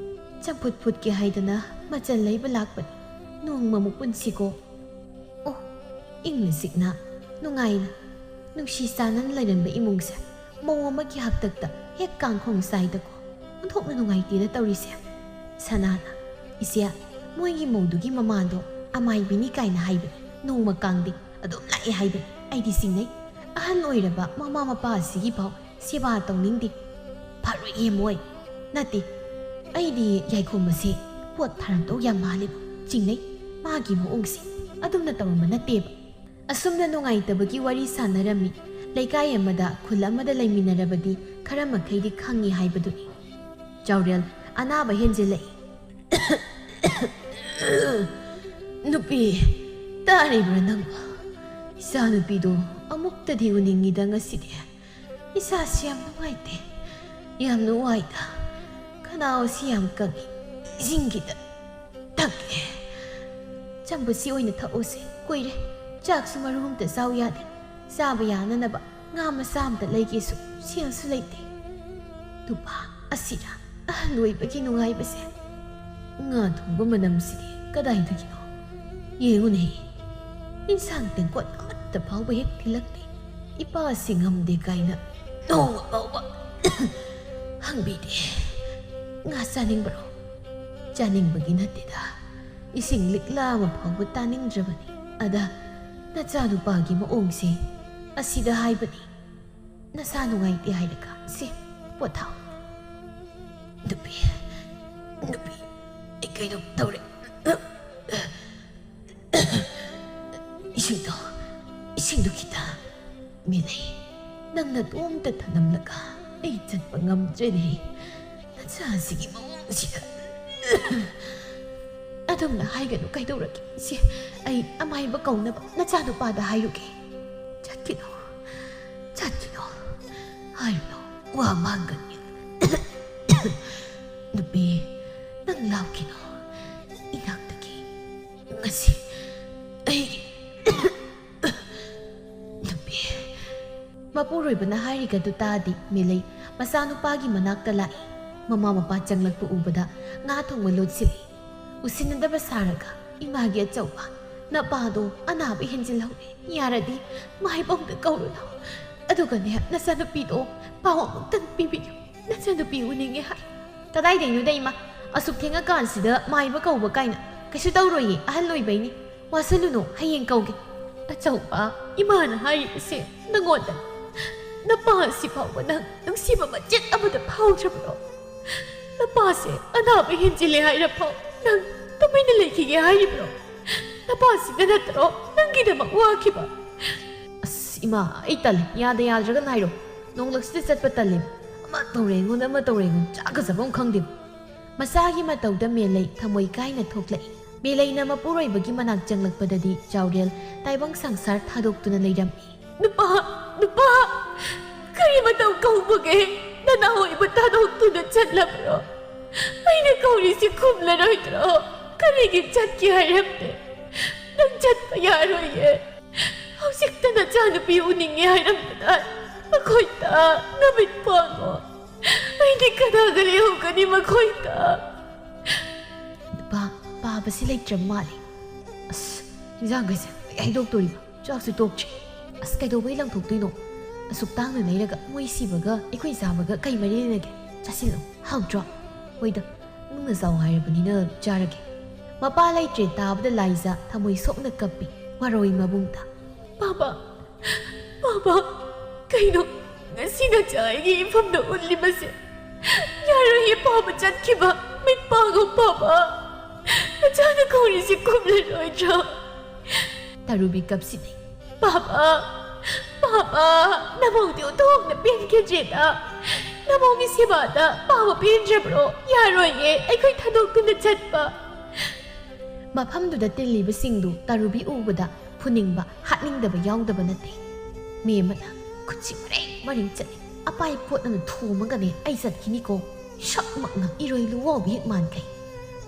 ꯆꯝꯐꯨꯠ ꯐꯨꯠꯀꯦ ꯍꯥꯏꯗꯅ ꯃꯆꯜ ꯂꯩꯕ ꯂꯥꯛꯄꯅꯤ꯫ ꯅꯣꯡꯃꯃꯨꯛ ꯄꯨꯟꯁꯤꯀꯣ?" ꯑꯣ, ꯏꯪꯅ ꯆꯤꯛꯅ ꯅꯨꯡꯉꯥꯏꯅ ꯅꯨꯡꯁꯤ ꯆꯥꯟꯅꯅ ꯂꯩꯔꯝꯕ ꯏꯃꯨꯡꯁꯦ ꯃꯧ ꯑꯃꯒꯤ ꯍꯥꯛꯇꯛꯇ ꯍꯦꯛ ꯀꯥꯡꯈꯣꯡ ꯆꯥꯏꯗꯀꯣ꯫ ꯑꯣꯟꯊꯣꯛꯅ ꯅꯨꯡꯉꯥꯏꯇꯦꯗ ꯇꯧꯔꯤꯁꯦ꯫ ꯁꯅꯥꯅ, "ꯏꯆꯦ, ꯃꯣꯏꯒꯤ ꯃꯧꯗꯨꯒꯤ ꯃꯃꯥꯗꯣ ꯑꯃꯥꯏꯕꯤꯅꯤ ꯀꯥꯏꯅ ꯍꯥꯏꯕꯅꯤ꯫ ꯅꯣꯡꯃ ꯀꯥꯡꯗꯦ ꯑꯗꯨꯝ ꯂꯥꯛꯑꯦ ꯍꯥꯏꯕꯅꯤ꯫ ꯑꯩꯗꯤ ꯆꯤꯡꯅꯩ꯫ ꯑꯍꯜ ꯑꯣꯏꯔꯕ ꯃꯃꯥ ꯃꯄꯥ ꯑꯁꯤꯒꯤ ꯐꯥꯎ ꯁꯦꯕꯥ ꯇꯧꯅꯤꯡꯗꯦ꯫ ꯐꯔꯣꯏꯌꯦ ꯃꯣꯏ꯫ ꯅꯠꯇꯦ, ꯑꯩꯗꯤ ꯌꯥꯏꯈꯣꯝꯕꯁꯦ ꯄꯣꯠ ꯊꯥꯔꯝꯗꯧ ꯌꯥꯝ ꯃꯥꯜꯂꯦꯕ꯫ ꯆꯤꯡꯅꯩ꯫ ꯃꯥꯒꯤ ꯃꯑꯣꯡꯁꯦ ꯑꯗꯨꯝꯅ ꯇꯧꯔꯝꯕ ꯅꯠꯇꯦꯕ꯫" ꯑꯁꯨꯝꯅ ꯅꯨꯡꯉꯥꯏꯇꯕꯒꯤ ꯋꯥꯔꯤ ꯁꯥꯟꯅꯔꯝꯃꯤ꯫ ꯂꯩꯀꯥꯏ ꯑꯃꯗ, ꯈꯨꯜ ꯑꯃꯗ ꯂꯩꯃꯤꯟꯅꯔꯕꯗꯤ ꯈꯔ ꯃꯈꯩꯗꯤ ꯈꯪꯉꯤ ꯍꯥꯏꯕꯗꯨꯅꯤ꯫ ꯆꯥꯎꯔꯦꯜ, ꯑꯅꯥꯕ ꯍꯦꯟꯖꯤꯜꯂꯛꯏ꯫ "ꯅꯨꯄꯤ, ꯇꯥꯔꯤꯕ꯭ꯔꯥ ꯅꯪ? ꯏꯆꯥ ꯅꯨꯄꯤꯗꯣ ꯑꯃꯨꯛꯇꯗꯤ ꯎꯅꯤꯡꯉꯤꯗ ꯉꯁꯤꯗꯤ꯫ ꯏꯁꯥꯁꯤ ꯌꯥꯝ ꯅꯨꯡꯉꯥꯏꯇꯦ꯫ ꯌꯥꯝꯅ ꯋꯥꯏꯗ꯫ ꯈꯅꯥꯎꯁꯤ ꯌꯥꯝ ꯀꯪꯉꯤ꯫ ꯏꯁꯤꯡ ꯈꯤꯇ ꯊꯛꯀꯦ꯫" "ꯆꯝꯕꯁꯤ ꯑꯣꯏꯅ ꯊꯛꯎꯁꯦ꯫ ꯀꯨꯏꯔꯦ ꯆꯥꯛꯁꯨ ꯃꯔꯨ ꯑꯝꯇ ꯆꯥꯎ ꯌꯥꯗꯦ꯫ ꯆꯥꯕ ꯌꯥꯅꯅꯕ ꯉꯥ ꯃꯆꯥ ꯑꯝꯇ ꯂꯩꯒꯦꯁꯨ ꯁꯦꯜꯁꯨ ꯂꯩꯇꯦ꯫ ꯅꯨꯄꯥ ꯑꯁꯤꯅ ꯑꯍꯜ ꯑꯣꯏꯕꯒꯤ ꯅꯨꯡꯉꯥꯏꯕꯁꯦ꯫ ꯉꯥ ꯊꯣꯡꯕ ꯃꯅꯝꯁꯤꯗꯤ ꯀꯗꯥꯏꯗꯒꯤꯅꯣ? ꯌꯦꯡꯉꯨꯅꯦ, ꯏꯟꯁꯥꯡ ꯇꯦꯡꯀꯣꯠ ꯑꯃꯠꯇ ꯐꯥꯎꯕ ꯍꯦꯛ ꯊꯤꯜꯂꯛꯇꯦ꯫ ꯏꯄꯥꯁꯤ ꯉꯝꯗꯦ ꯀꯥꯏꯅ ꯅꯣꯡꯃ ꯐꯥꯎꯕ ꯍꯪꯕꯤꯗꯦ꯫ ꯉꯥ ꯆꯥꯅꯤꯡꯕ꯭ꯔꯣ? ꯆꯥꯅꯤꯡꯕꯒꯤ ꯅꯠꯇꯦꯗ, ꯏꯁꯤꯡ ꯂꯤꯛꯂꯥ ꯑꯃ ꯐꯥꯎꯕ ꯇꯥꯅꯤꯡꯗ꯭ꯔꯕꯅꯤ꯫ ꯑꯗ ꯅꯆꯥꯅꯨꯄꯥꯒꯤ ꯃꯑꯣꯡꯁꯦ ꯑꯁꯤꯗ ꯍꯥꯏꯕꯅꯤ꯫ ꯅꯁꯥ ꯅꯨꯡꯉꯥꯏꯇꯦ ꯍꯥꯏꯔꯒ ꯁꯤ ꯄꯣꯊꯥꯎ꯫ ꯅꯨꯄꯤ, ꯅꯨꯄꯤ, ꯑꯩ ꯀꯩꯅꯣꯝ ꯇꯧꯔꯦ꯫ ꯏꯁꯤꯡꯗꯣ, ꯏꯁꯤꯡꯗꯣ ꯈꯤꯇ꯫ ꯃꯤꯂꯩ, ꯅꯪ ꯅꯇꯣꯝꯇ ꯊꯅꯝꯂꯒ ꯑꯩ ꯆꯠꯄ ꯉꯝꯗ꯭ꯔꯦꯅꯦ꯫ ꯅꯆꯥꯁꯤꯒꯤ ꯃꯑꯣꯡꯁꯤꯗ꯫ ꯑꯗꯨꯝꯅ ꯍꯥꯏꯒꯅꯨ, ꯀꯩꯗꯧꯔꯒꯦ? ꯁꯤ, ꯑꯩ ꯑꯃꯥꯏꯕ ꯀꯧꯅꯕ ꯅꯆꯥꯅꯨꯄꯥꯗ ꯍꯥꯏꯔꯨꯒꯦ꯫ ꯆꯠꯈꯤꯅꯣ, ꯆꯠꯈꯤꯅꯣ, ꯍꯥꯏꯔꯨꯅꯨ, ꯋꯥ ꯃꯥꯡꯒꯅꯤ꯫ ꯅꯨꯄꯤ, ꯅꯪ ꯂꯥꯎꯈꯤꯅꯣ, ꯏꯅꯥꯛꯇꯒꯤ꯫ ꯉꯁꯤ ꯑꯩꯒꯤ ꯅꯨꯄꯤ꯫ ꯃꯄꯨꯔꯣꯏꯕꯅ ꯍꯥꯏꯔꯤꯒꯗꯨ ꯇꯥꯗꯦ ꯃꯤꯂꯩ ꯃꯆꯥꯅꯨꯄꯥꯒꯤ ꯃꯅꯥꯛꯇ ꯂꯥꯛꯏ꯫ ꯃꯃꯥ ꯃꯄꯥ ꯆꯪꯂꯛꯄ ꯎꯕꯗ ꯉꯥ ꯊꯣꯡꯕ ꯂꯣꯠꯁꯤꯜꯂꯤ꯫ ꯎꯁꯤꯟꯅꯗꯕ ꯁꯥꯔꯒ, "ꯏꯃꯥꯒꯤ ꯑꯆꯧꯕ, ꯅꯄꯥꯗꯣ ꯑꯅꯥꯕ ꯍꯦꯟꯖꯤꯜꯍꯧꯔꯦ꯫ ꯌꯥꯔꯗꯤ ꯃꯥꯏꯕ ꯑꯝꯇ ꯀꯧꯔꯨ ꯂꯥꯎ꯫ ꯑꯗꯨꯒꯅꯦ, ꯅꯆꯥꯅꯨꯄꯤꯗꯣ ꯄꯥꯎ ꯑꯃꯨꯛꯇꯪ ꯄꯤꯕꯤꯌꯨ꯫ ꯅꯆꯥꯅꯨꯄꯤ ꯎꯅꯤꯡꯉꯦ ꯍꯥꯏ꯫" "ꯀꯗꯥꯏꯗꯩꯅꯣꯗ ꯏꯃꯥ? ꯑꯁꯨꯛ ꯊꯦꯡꯉꯀꯥꯟꯁꯤꯗ ꯃꯥꯏꯕ ꯀꯧꯕ ꯀꯥꯏꯅ꯫ ꯀꯩꯁꯨ ꯇꯧꯔꯣꯏꯌꯦ, ꯑꯍꯜ ꯑꯣꯏꯕꯩꯅꯤ꯫ ꯋꯥꯁꯜꯂꯨꯅꯨ, ꯍꯌꯦꯡ ꯀꯧꯒꯦ꯫" "ꯑꯆꯧꯕ, ꯏꯃꯥꯅ ꯍꯥꯏꯔꯤꯕꯁꯦ ꯅꯉꯣꯟꯗ꯫ ꯅꯄꯥ ꯑꯁꯤ ꯐꯥꯎꯕ ꯅꯪ ꯅꯨꯡꯁꯤꯕ ꯃꯆꯦꯠ ꯑꯃꯠꯇ ꯐꯥꯎꯗ꯭ꯔꯕ꯭ꯔꯣ? ꯅꯄꯥꯁꯦ ꯑꯅꯥꯕ ꯍꯦꯟꯖꯤꯜꯂꯦ ꯍꯥꯏꯔꯐꯥꯎ ꯅꯪ ꯇꯨꯃꯤꯟꯅ ꯂꯩꯈꯤꯒꯦ ꯍꯥꯏꯔꯤꯕ꯭ꯔꯣ? ꯅꯄꯥꯁꯤꯅ ꯅꯠꯇ꯭ꯔꯣ ꯅꯪꯒꯤꯗꯃꯛ ꯋꯥꯈꯤꯕ?" "ꯑꯁ ꯏꯃꯥ, ꯑꯩ ꯇꯜꯂꯦ꯫ ꯌꯥꯗ ꯌꯥꯗ꯭ꯔꯒꯅ ꯍꯥꯏꯔꯣ꯫ ꯅꯣꯡꯂꯛꯁꯤꯗ ꯆꯠꯄ ꯇꯜꯂꯦ꯫ ꯑꯃ ꯇꯧꯔꯦ ꯑꯩꯉꯣꯟꯗ, ꯑꯃ ꯇꯧꯔꯦ ꯑꯩꯉꯣꯟꯗ꯫ ꯆꯥꯒ ꯆꯥꯐꯝ ꯈꯪꯗꯦ꯫" ꯃꯆꯥꯒꯤ ꯃꯇꯧꯗ ꯃꯦꯂꯩ ꯊꯃꯣꯏ ꯀꯥꯏꯅ ꯊꯣꯛꯂꯛꯏ꯫ ꯃꯦꯂꯩꯅ ꯃꯄꯨꯔꯣꯏꯕꯒꯤ ꯃꯅꯥꯛ ꯆꯪꯂꯛꯄꯗꯗꯤ ꯆꯥꯎꯔꯦꯜ ꯇꯥꯏꯕꯪ ꯁꯪꯁꯥꯔ ꯊꯥꯗꯣꯛꯇꯨꯅ ꯂꯩꯔꯝꯃꯤ꯫ "ꯅꯨꯄꯥ, ꯅꯨꯄꯥ, ꯀꯔꯤ ꯃꯇꯧ ꯀꯧꯕꯒꯦ? ꯅꯅꯥꯎ ꯑꯩꯕꯨ ꯊꯥꯗꯣꯛꯇꯨꯅ ꯆꯠꯂꯕ꯭ꯔꯣ? ꯑꯩꯅ ꯀꯧꯔꯤꯁꯤ ꯈꯨꯝꯂꯔꯣꯏꯗ꯭ꯔꯣ? ꯀꯔꯤꯒꯤ ꯆꯠꯀꯦ ꯍꯥꯏꯔꯝꯗꯦ? ꯅꯪ ꯆꯠꯄ ꯌꯥꯔꯣꯏꯌꯦ꯫ ꯏꯆꯥꯅꯨꯄꯤ ꯎꯅꯤꯡꯉꯦ ꯍꯥꯏꯔꯝꯕꯗ ꯃꯈꯣꯏꯗ ꯅꯃꯤꯠ ꯄꯥꯡꯉꯣ꯫ ꯑꯩꯗꯤ ꯀꯅꯥꯒ ꯂꯩꯍꯧꯒꯅꯤ ꯃꯈꯣꯏꯗ? ꯅꯨꯄꯥ ꯄꯥꯕꯁꯤ ꯂꯩꯇ꯭ꯔꯕ ꯃꯥꯜꯂꯤ꯫ ꯑꯁ, ꯏꯟꯖꯥꯡꯈꯩꯁꯦ ꯑꯩ ꯍꯩꯗꯣꯛꯇꯣꯔꯤꯕ? ꯆꯥꯛꯁꯨ ꯇꯣꯛꯇ꯭ꯔꯤ꯫ ꯑꯁ, ꯀꯩꯗꯧꯕꯩ ꯂꯪꯊꯣꯛꯇꯣꯏꯅꯣ? ꯑꯁꯨꯛ ꯇꯥꯡꯅ ꯂꯩꯔꯒ ꯃꯣꯏ ꯁꯤꯕꯒ ꯑꯩꯈꯣꯏ ꯆꯥꯕꯒ ꯀꯩ ꯃꯔꯤ ꯂꯩꯅꯒꯦ? ꯆꯥꯁꯤꯜꯂꯣ, ꯍꯥꯎꯇ꯭ꯔꯣ? ꯍꯣꯏꯗ, ꯅꯪꯅ ꯆꯥꯎ ꯍꯥꯏꯔꯕꯅꯤꯅ ꯆꯥꯔꯒꯦ꯫ ꯃꯄꯥ ꯂꯩꯇ꯭ꯔꯦ ꯇꯥꯕꯗ ꯂꯥꯏꯖꯥ ꯊꯃꯣꯏ ꯁꯣꯛꯅ ꯀꯞꯄꯤ ꯋꯥꯔꯣꯏ ꯃꯕꯨꯡꯗ꯫ ꯄꯥꯕ, ꯄꯥꯕ, ꯀꯩꯅꯣ ꯉꯁꯤ ꯅꯆꯥ ꯑꯩꯒꯤ ꯏꯐꯝꯗ ꯎꯠꯂꯤꯕꯁꯦ? ꯌꯥꯔꯣꯏꯌꯦ ꯄꯥꯕ ꯆꯠꯈꯤꯕ꯫ ꯃꯤꯠ ꯄꯥꯡꯉꯣ ꯄꯥꯕ꯫ ꯅꯆꯥꯅ ꯀꯧꯔꯤꯁꯦ ꯈꯨꯝꯂꯔꯣꯏꯗ꯭ꯔꯣ? ꯇꯔꯨꯕꯤ ꯀꯞꯁꯤꯟꯅꯩ꯫ ꯄꯥꯕ, ꯄꯥꯕ, ꯅꯃꯧꯗꯤ ꯎꯊꯣꯛꯅ ꯄꯦꯟꯈꯤꯗ꯭ꯔꯦꯗ꯫ ꯅꯃꯧꯒꯤ ꯁꯦꯕꯥꯗ ꯄꯥꯕ ꯄꯦꯟꯗ꯭ꯔꯕ꯭ꯔꯣ? ꯌꯥꯔꯣꯏꯌꯦ ꯑꯩꯈꯣꯏ ꯊꯥꯗꯣꯛꯇꯨꯅ ꯆꯠꯄ꯫ ꯃꯐꯝꯗꯨꯗ ꯇꯤꯜꯂꯤꯕꯁꯤꯡꯗꯨ ꯇꯔꯨꯕꯤ ꯎꯕꯗ ꯐꯨꯅꯤꯡꯕ, ꯍꯥꯠꯅꯤꯡꯗꯕ ꯌꯥꯎꯗꯕ ꯅꯠꯇꯦ꯫ ꯃꯦꯝꯃꯅ ꯈꯨꯠꯁꯤ ꯃꯔꯦꯡ ꯃꯔꯦꯡ ꯆꯠꯂꯤ꯫ ꯑꯄꯥꯏ ꯄꯣꯠ ꯑꯃ ꯊꯣꯝꯃꯒꯅꯦ ꯑꯩ ꯆꯠꯈꯤꯅꯤꯀꯣ꯫ ꯁꯛꯃꯛꯅ ꯏꯔꯣꯏ ꯂꯨꯋꯥꯎꯕꯤ ꯍꯦꯛ ꯃꯥꯟꯈꯩ꯫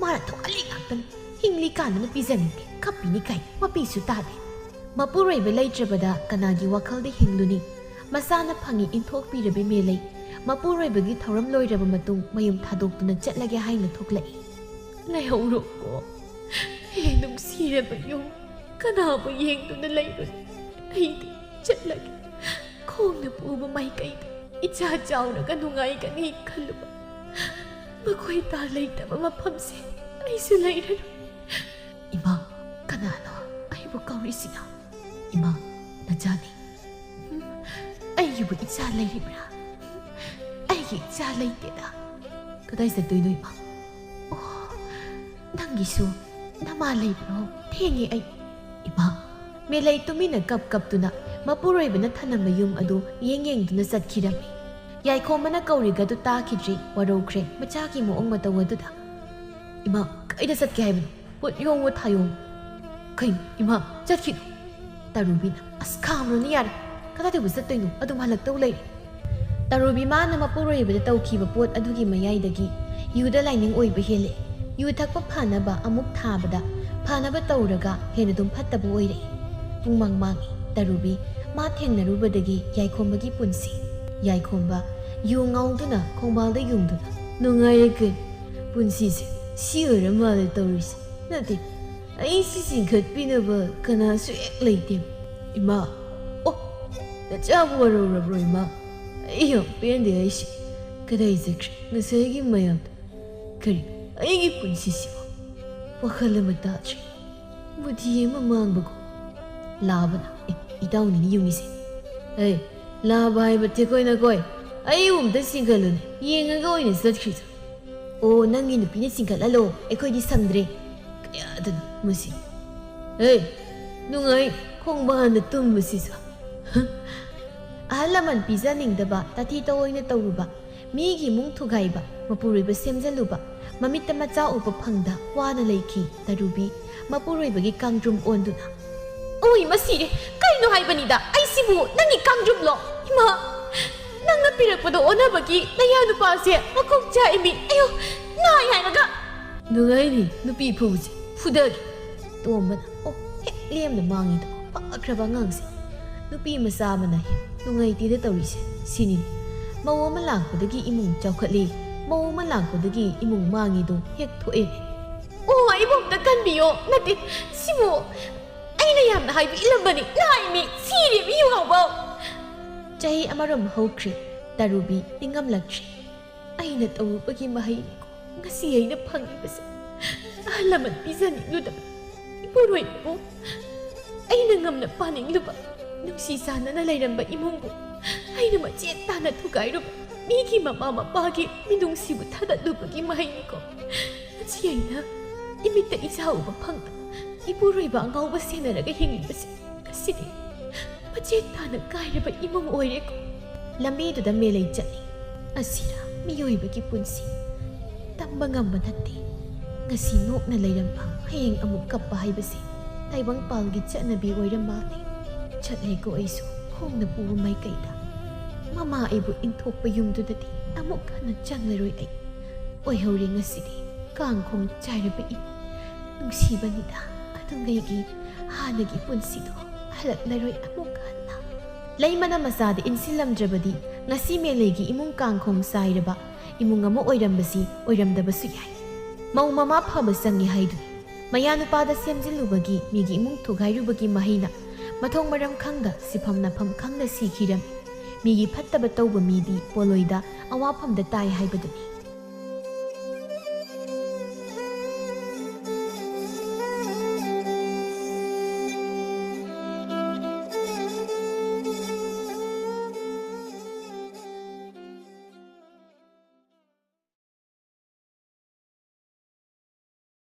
ꯃꯥꯅ ꯊꯣꯛꯍꯜꯂꯤ ꯉꯥꯛꯇꯅꯤ꯫ ꯍꯤꯡꯂꯤ ꯀꯥꯟꯗꯅ ꯄꯤꯖꯅꯤꯡꯗꯦ꯫ ꯀꯞꯄꯤꯅꯤ ꯀꯥꯏ ꯃꯄꯤꯁꯨ ꯇꯥꯗꯦ꯫ ꯃꯄꯨꯔꯣꯏꯕ ꯂꯩꯇ꯭ꯔꯕꯗ ꯀꯅꯥꯒꯤ ꯋꯥꯈꯜꯗ ꯍꯤꯡꯂꯨꯅꯤ? ꯃꯆꯥꯅ ꯐꯪꯉꯤ ꯏꯟꯊꯣꯛꯄꯤꯔꯕꯤ ꯃꯦꯂꯩ꯫ ꯃꯄꯨꯔꯣꯏꯕꯒꯤ ꯊꯧꯔꯝ ꯂꯣꯏꯔꯕ ꯃꯇꯨꯡ ꯃꯌꯨꯝ ꯊꯥꯗꯣꯛꯇꯨꯅ ꯆꯠꯂꯒꯦ ꯍꯥꯏꯅ ꯊꯣꯛꯂꯛꯏ꯫ ꯂꯩꯍꯧꯔꯣꯀꯣ꯫ ꯍꯦ ꯅꯨꯡꯁꯤꯔꯕ ꯌꯨꯝ꯫ ꯀꯅꯥꯕꯨ ꯌꯦꯡꯗꯨꯅ ꯂꯩꯔꯨꯅꯤ? ꯑꯩꯗꯤ ꯆꯠꯂꯒꯦ꯫ ꯈꯣꯡꯅ ꯄꯨꯕ ꯃꯥꯏꯀꯩꯗ ꯏꯆꯥ ꯆꯥꯎꯔꯒ ꯅꯨꯡꯉꯥꯏꯒꯅꯤ ꯈꯜꯂꯨꯕ꯫ ꯃꯈꯣꯏ ꯇꯥ ꯂꯩꯇꯕ ꯃꯐꯝꯁꯦ ꯑꯩꯁꯨ ꯂꯩꯔꯔꯣꯏ꯫ ꯏꯃꯥ, ꯀꯅꯥꯅꯣ ꯑꯩꯕꯨ ꯀꯧꯔꯤꯁꯤꯅ? ꯏꯃꯥ, ꯅꯆꯥꯅꯤ꯫ ꯎꯝ, ꯑꯩꯒꯤꯕꯨ ꯏꯆꯥ ꯂꯩꯔꯤꯕ꯭ꯔꯥ? ꯎꯝ, ꯑꯩꯒꯤ ꯏꯆꯥ ꯂꯩꯇꯦꯗ꯫ ꯀꯗꯥꯏ ꯆꯠꯇꯣꯏꯅꯣ ꯏꯃꯥ? ꯑꯣ, ꯅꯪꯒꯤꯁꯨ ꯅꯃꯥ ꯂꯩꯕ꯭ꯔꯣ? ꯊꯦꯡꯉꯦ ꯑꯩ꯫ ꯏꯃꯥ, ꯃꯦꯂꯩ ꯇꯨꯃꯤꯟꯅ ꯀꯞ ꯀꯞꯇꯨꯅ ꯃꯄꯨꯔꯣꯏꯕꯅ ꯊꯅꯝꯕ ꯌꯨꯝ ꯑꯗꯨ ꯌꯦꯡ ꯌꯦꯡꯗꯨꯅ ꯆꯠꯈꯤꯔꯝꯃꯤ꯫ ꯌꯥꯏꯈꯣꯝꯕꯅ ꯀꯧꯔꯤꯒ ꯑꯗꯨ ꯇꯥꯈꯤꯗ꯭ꯔꯤ, ꯋꯥꯔꯧꯈ꯭ꯔꯦ ꯃꯆꯥꯒꯤ ꯃꯑꯣꯡ ꯃꯇꯧ ꯑꯗꯨꯗ꯫ ꯏꯃꯥ, ꯀꯩꯗ ꯆꯠꯀꯦ ꯍꯥꯏꯕꯅꯣ? ꯄꯣꯠ ꯌꯣꯝꯃꯣ ꯊꯥꯌꯣꯝꯃꯣ꯫ ꯀꯩꯅꯣ ꯏꯃꯥ, ꯆꯠꯈꯤꯅꯨ꯫ ꯇꯔꯨꯕꯤꯅ, ꯑꯁ ꯈꯥꯝꯂꯨꯅꯨ ꯌꯥꯔꯦ, ꯀꯗꯥꯏꯗꯕꯨ ꯆꯠꯇꯣꯏꯅꯣ? ꯑꯗꯨꯝ ꯍꯜꯂꯛꯇꯧ ꯂꯩꯔꯦ꯫ ꯇꯔꯨꯕꯤ ꯃꯥꯅ ꯃꯄꯨꯔꯣꯏꯕꯗ ꯇꯧꯈꯤꯕ ꯄꯣꯠ ꯑꯗꯨꯒꯤ ꯃꯌꯥꯏꯗꯒꯤ ꯌꯨꯗ ꯂꯥꯏꯅꯤꯡ ꯑꯣꯏꯕ ꯍꯦꯜꯂꯛꯏ꯫ ꯌꯨ ꯊꯛꯄ ꯐꯅꯕ ꯑꯃꯨꯛ ꯊꯥꯕꯗ ꯐꯅꯕ ꯇꯧꯔꯒ ꯍꯦꯟꯅ ꯑꯗꯨꯝ ꯐꯠꯇꯕ ꯑꯣꯏꯔꯛꯏ꯫ ꯄꯨꯡꯃꯥꯡ ꯃꯥꯡꯏ꯫ ꯇꯔꯨꯕꯤ, ꯃꯥ ꯊꯦꯡꯅꯔꯨꯕꯗꯒꯤ ꯌꯥꯏꯈꯣꯝꯕꯒꯤ ꯄꯨꯟꯁꯤ꯫ ꯌꯥꯏꯈꯣꯝꯕ, ꯌꯨ ꯉꯥꯎꯗꯨꯅ ꯈꯣꯡꯕꯥꯜꯗ ꯌꯨꯡꯗꯨꯅ, "ꯅꯨꯡꯉꯥꯏꯔꯦ ꯀꯩꯅꯣ, ꯄꯨꯟꯁꯤꯁꯦ ꯁꯤ ꯑꯣꯏꯔ ꯃꯥꯜꯂꯦ ꯇꯧꯔꯤꯁꯦ꯫ ꯅꯠꯇꯦ, ꯑꯩ ꯁꯤ ꯆꯤꯡꯈꯠꯄꯤꯅꯕ ꯀꯅꯥꯁꯨ ꯍꯦꯛ ꯂꯩꯇꯦ꯫ ꯏꯃꯥ, ꯑꯣ, ꯅꯆꯥꯕꯨ ꯋꯥꯔꯧꯔꯕ꯭ꯔꯣ ꯏꯃꯥ? ꯑꯩ ꯌꯥꯝ ꯄꯦꯟꯗꯦ ꯍꯥꯏꯁꯦ꯫ ꯀꯗꯥꯏ ꯆꯠꯈ꯭ꯔꯦ ꯉꯁꯥꯏꯒꯤ ꯃꯌꯥꯝꯗꯣ? ꯀꯔꯤ, ꯑꯩꯒꯤ ꯄꯨꯟꯁꯤꯁꯤꯕꯨ ꯋꯥꯈꯜ ꯑꯃ ꯇꯥꯗ꯭ꯔꯦ꯫ ꯕꯨꯙꯤ ꯑꯃ ꯃꯥꯡꯕꯒꯨꯝ"꯫ ꯂꯥꯕꯅ, "ꯑꯦ, ꯏꯇꯥꯎꯅꯤꯅꯦ ꯌꯨꯡꯉꯤꯁꯦ꯫ ꯑꯦ, ꯂꯥꯕ ꯍꯥꯏꯕ ꯊꯦꯛꯀꯣꯏ ꯅꯥꯀꯣꯏ, ꯑꯩꯕꯨ ꯑꯝꯇ ꯆꯤꯡꯈꯠꯂꯨꯅꯦ, ꯌꯦꯡꯉꯒ ꯑꯣꯏꯅ ꯆꯠꯈ꯭ꯔꯤꯗꯣ"꯫ "ꯑꯣ, ꯅꯪꯒꯤ ꯅꯨꯄꯤꯅ ꯆꯤꯡꯈꯠꯍꯜꯂꯣ, ꯑꯩꯈꯣꯏꯗꯤ ꯁꯪꯗ꯭ꯔꯦ"꯫ ꯀꯌꯥꯗꯅꯣ ꯃꯁꯤ꯫ "ꯑꯦ, ꯅꯨꯡꯉꯥꯏ ꯈꯣꯡꯕꯥꯟꯗ ꯇꯨꯝꯕꯁꯤꯁꯨ"꯫ ꯑꯍꯜ ꯂꯃꯟ ꯄꯤꯖꯅꯤꯡꯗꯕ, ꯇꯥꯊꯤ ꯇꯧꯑꯣꯏꯅ ꯇꯧꯔꯨꯕ, ꯃꯤꯒꯤ ꯏꯃꯨꯡ ꯊꯨꯒꯥꯏꯕ, ꯃꯄꯨꯔꯣꯏꯕ ꯁꯦꯝꯖꯜꯂꯨꯕ, ꯃꯃꯤꯠꯇ ꯃꯆꯥ ꯎꯕ ꯐꯪꯗ ꯋꯥꯅ ꯂꯩꯈꯤ ꯇꯔꯨꯕꯤ, ꯃꯄꯨꯔꯣꯏꯕꯒꯤ ꯀꯥꯡꯗ꯭ꯔꯨꯝ ꯑꯣꯟꯗꯨꯅ꯫ "ꯑꯣꯏ, ꯃꯁꯤꯔꯦ! ꯀꯩꯅꯣ ꯍꯥꯏꯕꯅꯤꯗ, ꯑꯩꯁꯤꯕꯨ ꯅꯪꯒꯤ ꯀꯥꯡꯗ꯭ꯔꯨꯝꯂꯣ? ꯏꯃꯥ, ꯅꯪꯅ ꯄꯤꯔꯛꯄꯗ ꯑꯣꯟꯅꯕꯒꯤ ꯅꯌꯥ ꯅꯨꯄꯥꯁꯦ ꯃꯀꯣꯛ ꯆꯥꯛꯏꯃꯤ꯫ ꯑꯌꯣ, ꯅꯥꯏ ꯍꯥꯏꯔꯒ!" "ꯅꯨꯡꯉꯥꯏꯅꯤ ꯅꯨꯄꯤ ꯐꯨꯕꯁꯦ, ꯐꯨꯗꯒꯦ"꯫ ꯇꯣꯝꯕꯅ, "ꯑꯣ, ꯍꯦꯛ ꯂꯦꯝꯅ ꯃꯥꯡꯉꯤꯗꯣ, ꯐꯈ꯭ꯔꯕ ꯑꯉꯥꯡꯁꯦ꯫ ꯅꯨꯄꯤ ꯃꯆꯥ ꯑꯃꯅ ꯍꯦꯛ ꯅꯨꯡꯉꯥꯏꯇꯦꯗ ꯇꯧꯔꯤꯁꯦ, ꯁꯤꯅꯤ꯫ ꯃꯧ ꯑꯃ ꯂꯥꯛꯄꯗꯒꯤ ꯏꯃꯨꯡ ꯆꯥꯎꯈꯠꯂꯤ, ꯃꯧ ꯑꯃ ꯂꯥꯛꯄꯗꯒꯤ ꯏꯃꯨꯡ ꯃꯥꯡꯉꯤꯗꯣ ꯍꯦꯛ ꯊꯣꯛꯑꯦ"꯫ "ꯑꯣ, ꯑꯩꯕꯨ ꯑꯝꯇ ꯀꯟꯕꯤꯌꯣ꯫ ꯅꯠꯇꯦ, ꯁꯤꯕꯨ ꯑꯩꯅ ꯌꯥꯝꯅ ꯍꯥꯏꯕ ꯏꯜꯂꯝꯕꯅꯤ꯫ ꯂꯥꯏꯃꯤ, ꯁꯤꯔꯦ ꯃꯤ ꯌꯨ ꯉꯥꯎꯕ!" ꯆꯍꯤ ꯑꯃꯔꯣꯝ ꯍꯧꯈ꯭ꯔꯦ, ꯇꯔꯨꯕꯤ ꯅꯤꯡꯉꯝꯂꯛꯇ꯭ꯔꯦ꯫ ꯑꯩꯅ ꯇꯧꯔꯨꯕꯒꯤ ꯃꯍꯩꯅꯤꯀꯣ ꯉꯁꯤ ꯑꯩꯅ ꯐꯪꯂꯤꯕꯁꯦ꯫ ꯑꯍꯜ ꯂꯃꯟ ꯄꯤꯖꯅꯤꯡꯂꯨꯗꯕ ꯏꯄꯨꯔꯣꯏꯕꯕꯨ ꯑꯩꯅ ꯉꯝꯅ ꯄꯥꯅꯤꯡꯂꯨꯕ, ꯅꯨꯡꯁꯤ ꯆꯥꯟꯅꯅ ꯂꯩꯔꯝꯕ ꯏꯃꯨꯡꯕꯨ ꯑꯩꯅ ꯃꯆꯦꯠ ꯇꯥꯅ ꯊꯨꯒꯥꯏꯔꯨꯕ, ꯃꯤꯒꯤ ꯃꯃꯥ ꯃꯄꯥꯒꯤ ꯃꯤꯅꯨꯡꯁꯤꯕꯨ ꯊꯥꯗꯠꯂꯨꯕꯒꯤ ꯃꯍꯩꯅꯤꯀꯣ ꯉꯁꯤ ꯑꯩꯅ ꯏꯃꯤꯠꯇ ꯏꯆꯥ ꯎꯕ ꯐꯪꯗ ꯏꯄꯨꯔꯣꯏꯕ ꯑꯉꯥꯎꯕ ꯁꯦꯟꯅꯔꯒ ꯍꯤꯡꯂꯤꯕꯁꯦ꯫ ꯉꯁꯤꯗꯤ ꯃꯆꯦꯠ ꯇꯥꯅ ꯀꯥꯏꯔꯕ ꯏꯃꯨꯡ ꯑꯣꯏꯔꯦꯀꯣ꯫ ꯂꯝꯕꯤꯗꯨꯗ ꯃꯦꯂꯩ ꯆꯠꯂꯤ꯫ ꯑꯁꯤꯔ ꯃꯤꯑꯣꯏꯕꯒꯤ ꯄꯨꯟꯁꯤ? ꯇꯝꯕ ꯉꯝꯕ ꯅꯠꯇꯦ꯫ ꯉꯁꯤ ꯅꯣꯛꯅ ꯂꯩꯔꯝꯕ, ꯍꯌꯦꯡ ꯑꯃꯨꯛ ꯀꯞꯄ ꯍꯥꯏꯕꯁꯤ ꯇꯥꯏꯕꯪꯄꯥꯜꯒꯤ ꯆꯠꯅꯕꯤ ꯑꯣꯏꯔ ꯃꯥꯜꯂꯦ꯫ ꯆꯠꯂꯦꯀꯣ ꯑꯩꯁꯨ ꯈꯣꯡꯅ ꯄꯨꯕ ꯃꯥꯏꯀꯩꯗ꯫ ꯃꯃꯥ ꯑꯩꯕꯨ ꯏꯟꯊꯣꯛꯄ ꯌꯨꯝꯗꯨꯗꯗꯤ ꯑꯃꯨꯛ ꯍꯟꯅ ꯆꯪꯂꯔꯣꯏ ꯑꯩ꯫ ꯑꯣꯏꯍꯧꯔꯦ ꯉꯁꯤꯗꯤ ꯀꯥꯡꯈꯣꯡ ꯆꯥꯏꯔꯕ ꯏꯃꯨꯡ꯫ ꯅꯨꯡꯁꯤꯕꯅꯤꯗ, ꯑꯗꯨꯝ ꯂꯩꯒꯦ꯫ ꯍꯥꯟꯅꯒꯤ ꯄꯨꯟꯁꯤꯗꯣ ꯍꯜꯂꯛꯂꯔꯣꯏ ꯑꯃꯨꯛ ꯍꯟꯅ꯫ ꯂꯩꯃꯅ ꯃꯆꯥꯗ ꯏꯟꯁꯤꯜꯂꯝꯗ꯭ꯔꯕꯗꯤ ꯉꯁꯤ ꯃꯦꯂꯩꯒꯤ ꯏꯃꯨꯡ ꯀꯥꯡꯈꯣꯡ ꯆꯥꯏꯔꯕ ꯏꯃꯨꯡ ꯑꯃ ꯑꯣꯏꯔꯝꯕꯁꯤ ꯑꯣꯏꯔꯝꯗꯕꯁꯨ ꯌꯥꯏ꯫ ꯃꯧ ꯃꯃꯥ ꯐꯕ ꯆꯪꯉꯤ ꯍꯥꯏꯗꯨꯅꯤ꯫ ꯃꯌꯥ ꯅꯨꯄꯥꯗ ꯁꯦꯝꯖꯤꯜꯂꯨꯕꯒꯤ ꯃꯤꯒꯤ ꯏꯃꯨꯡ ꯊꯨꯒꯥꯏꯔꯨꯕꯒꯤ ꯃꯍꯩꯅ ꯃꯊꯣꯡ ꯃꯔꯝ ꯈꯪꯗ ꯁꯤꯐꯝ ꯅꯐꯝ ꯈꯪꯗ ꯁꯤꯈꯤꯔꯝꯃꯤ꯫ ꯃꯤꯒꯤ ꯐꯠꯇꯕ ꯇꯧꯕ ꯃꯤꯗꯤ ꯄꯣꯂꯣꯏꯗ ꯑꯋꯥꯐꯝꯗ ꯇꯥꯏ ꯍꯥꯏꯕꯗꯨꯅꯤ꯫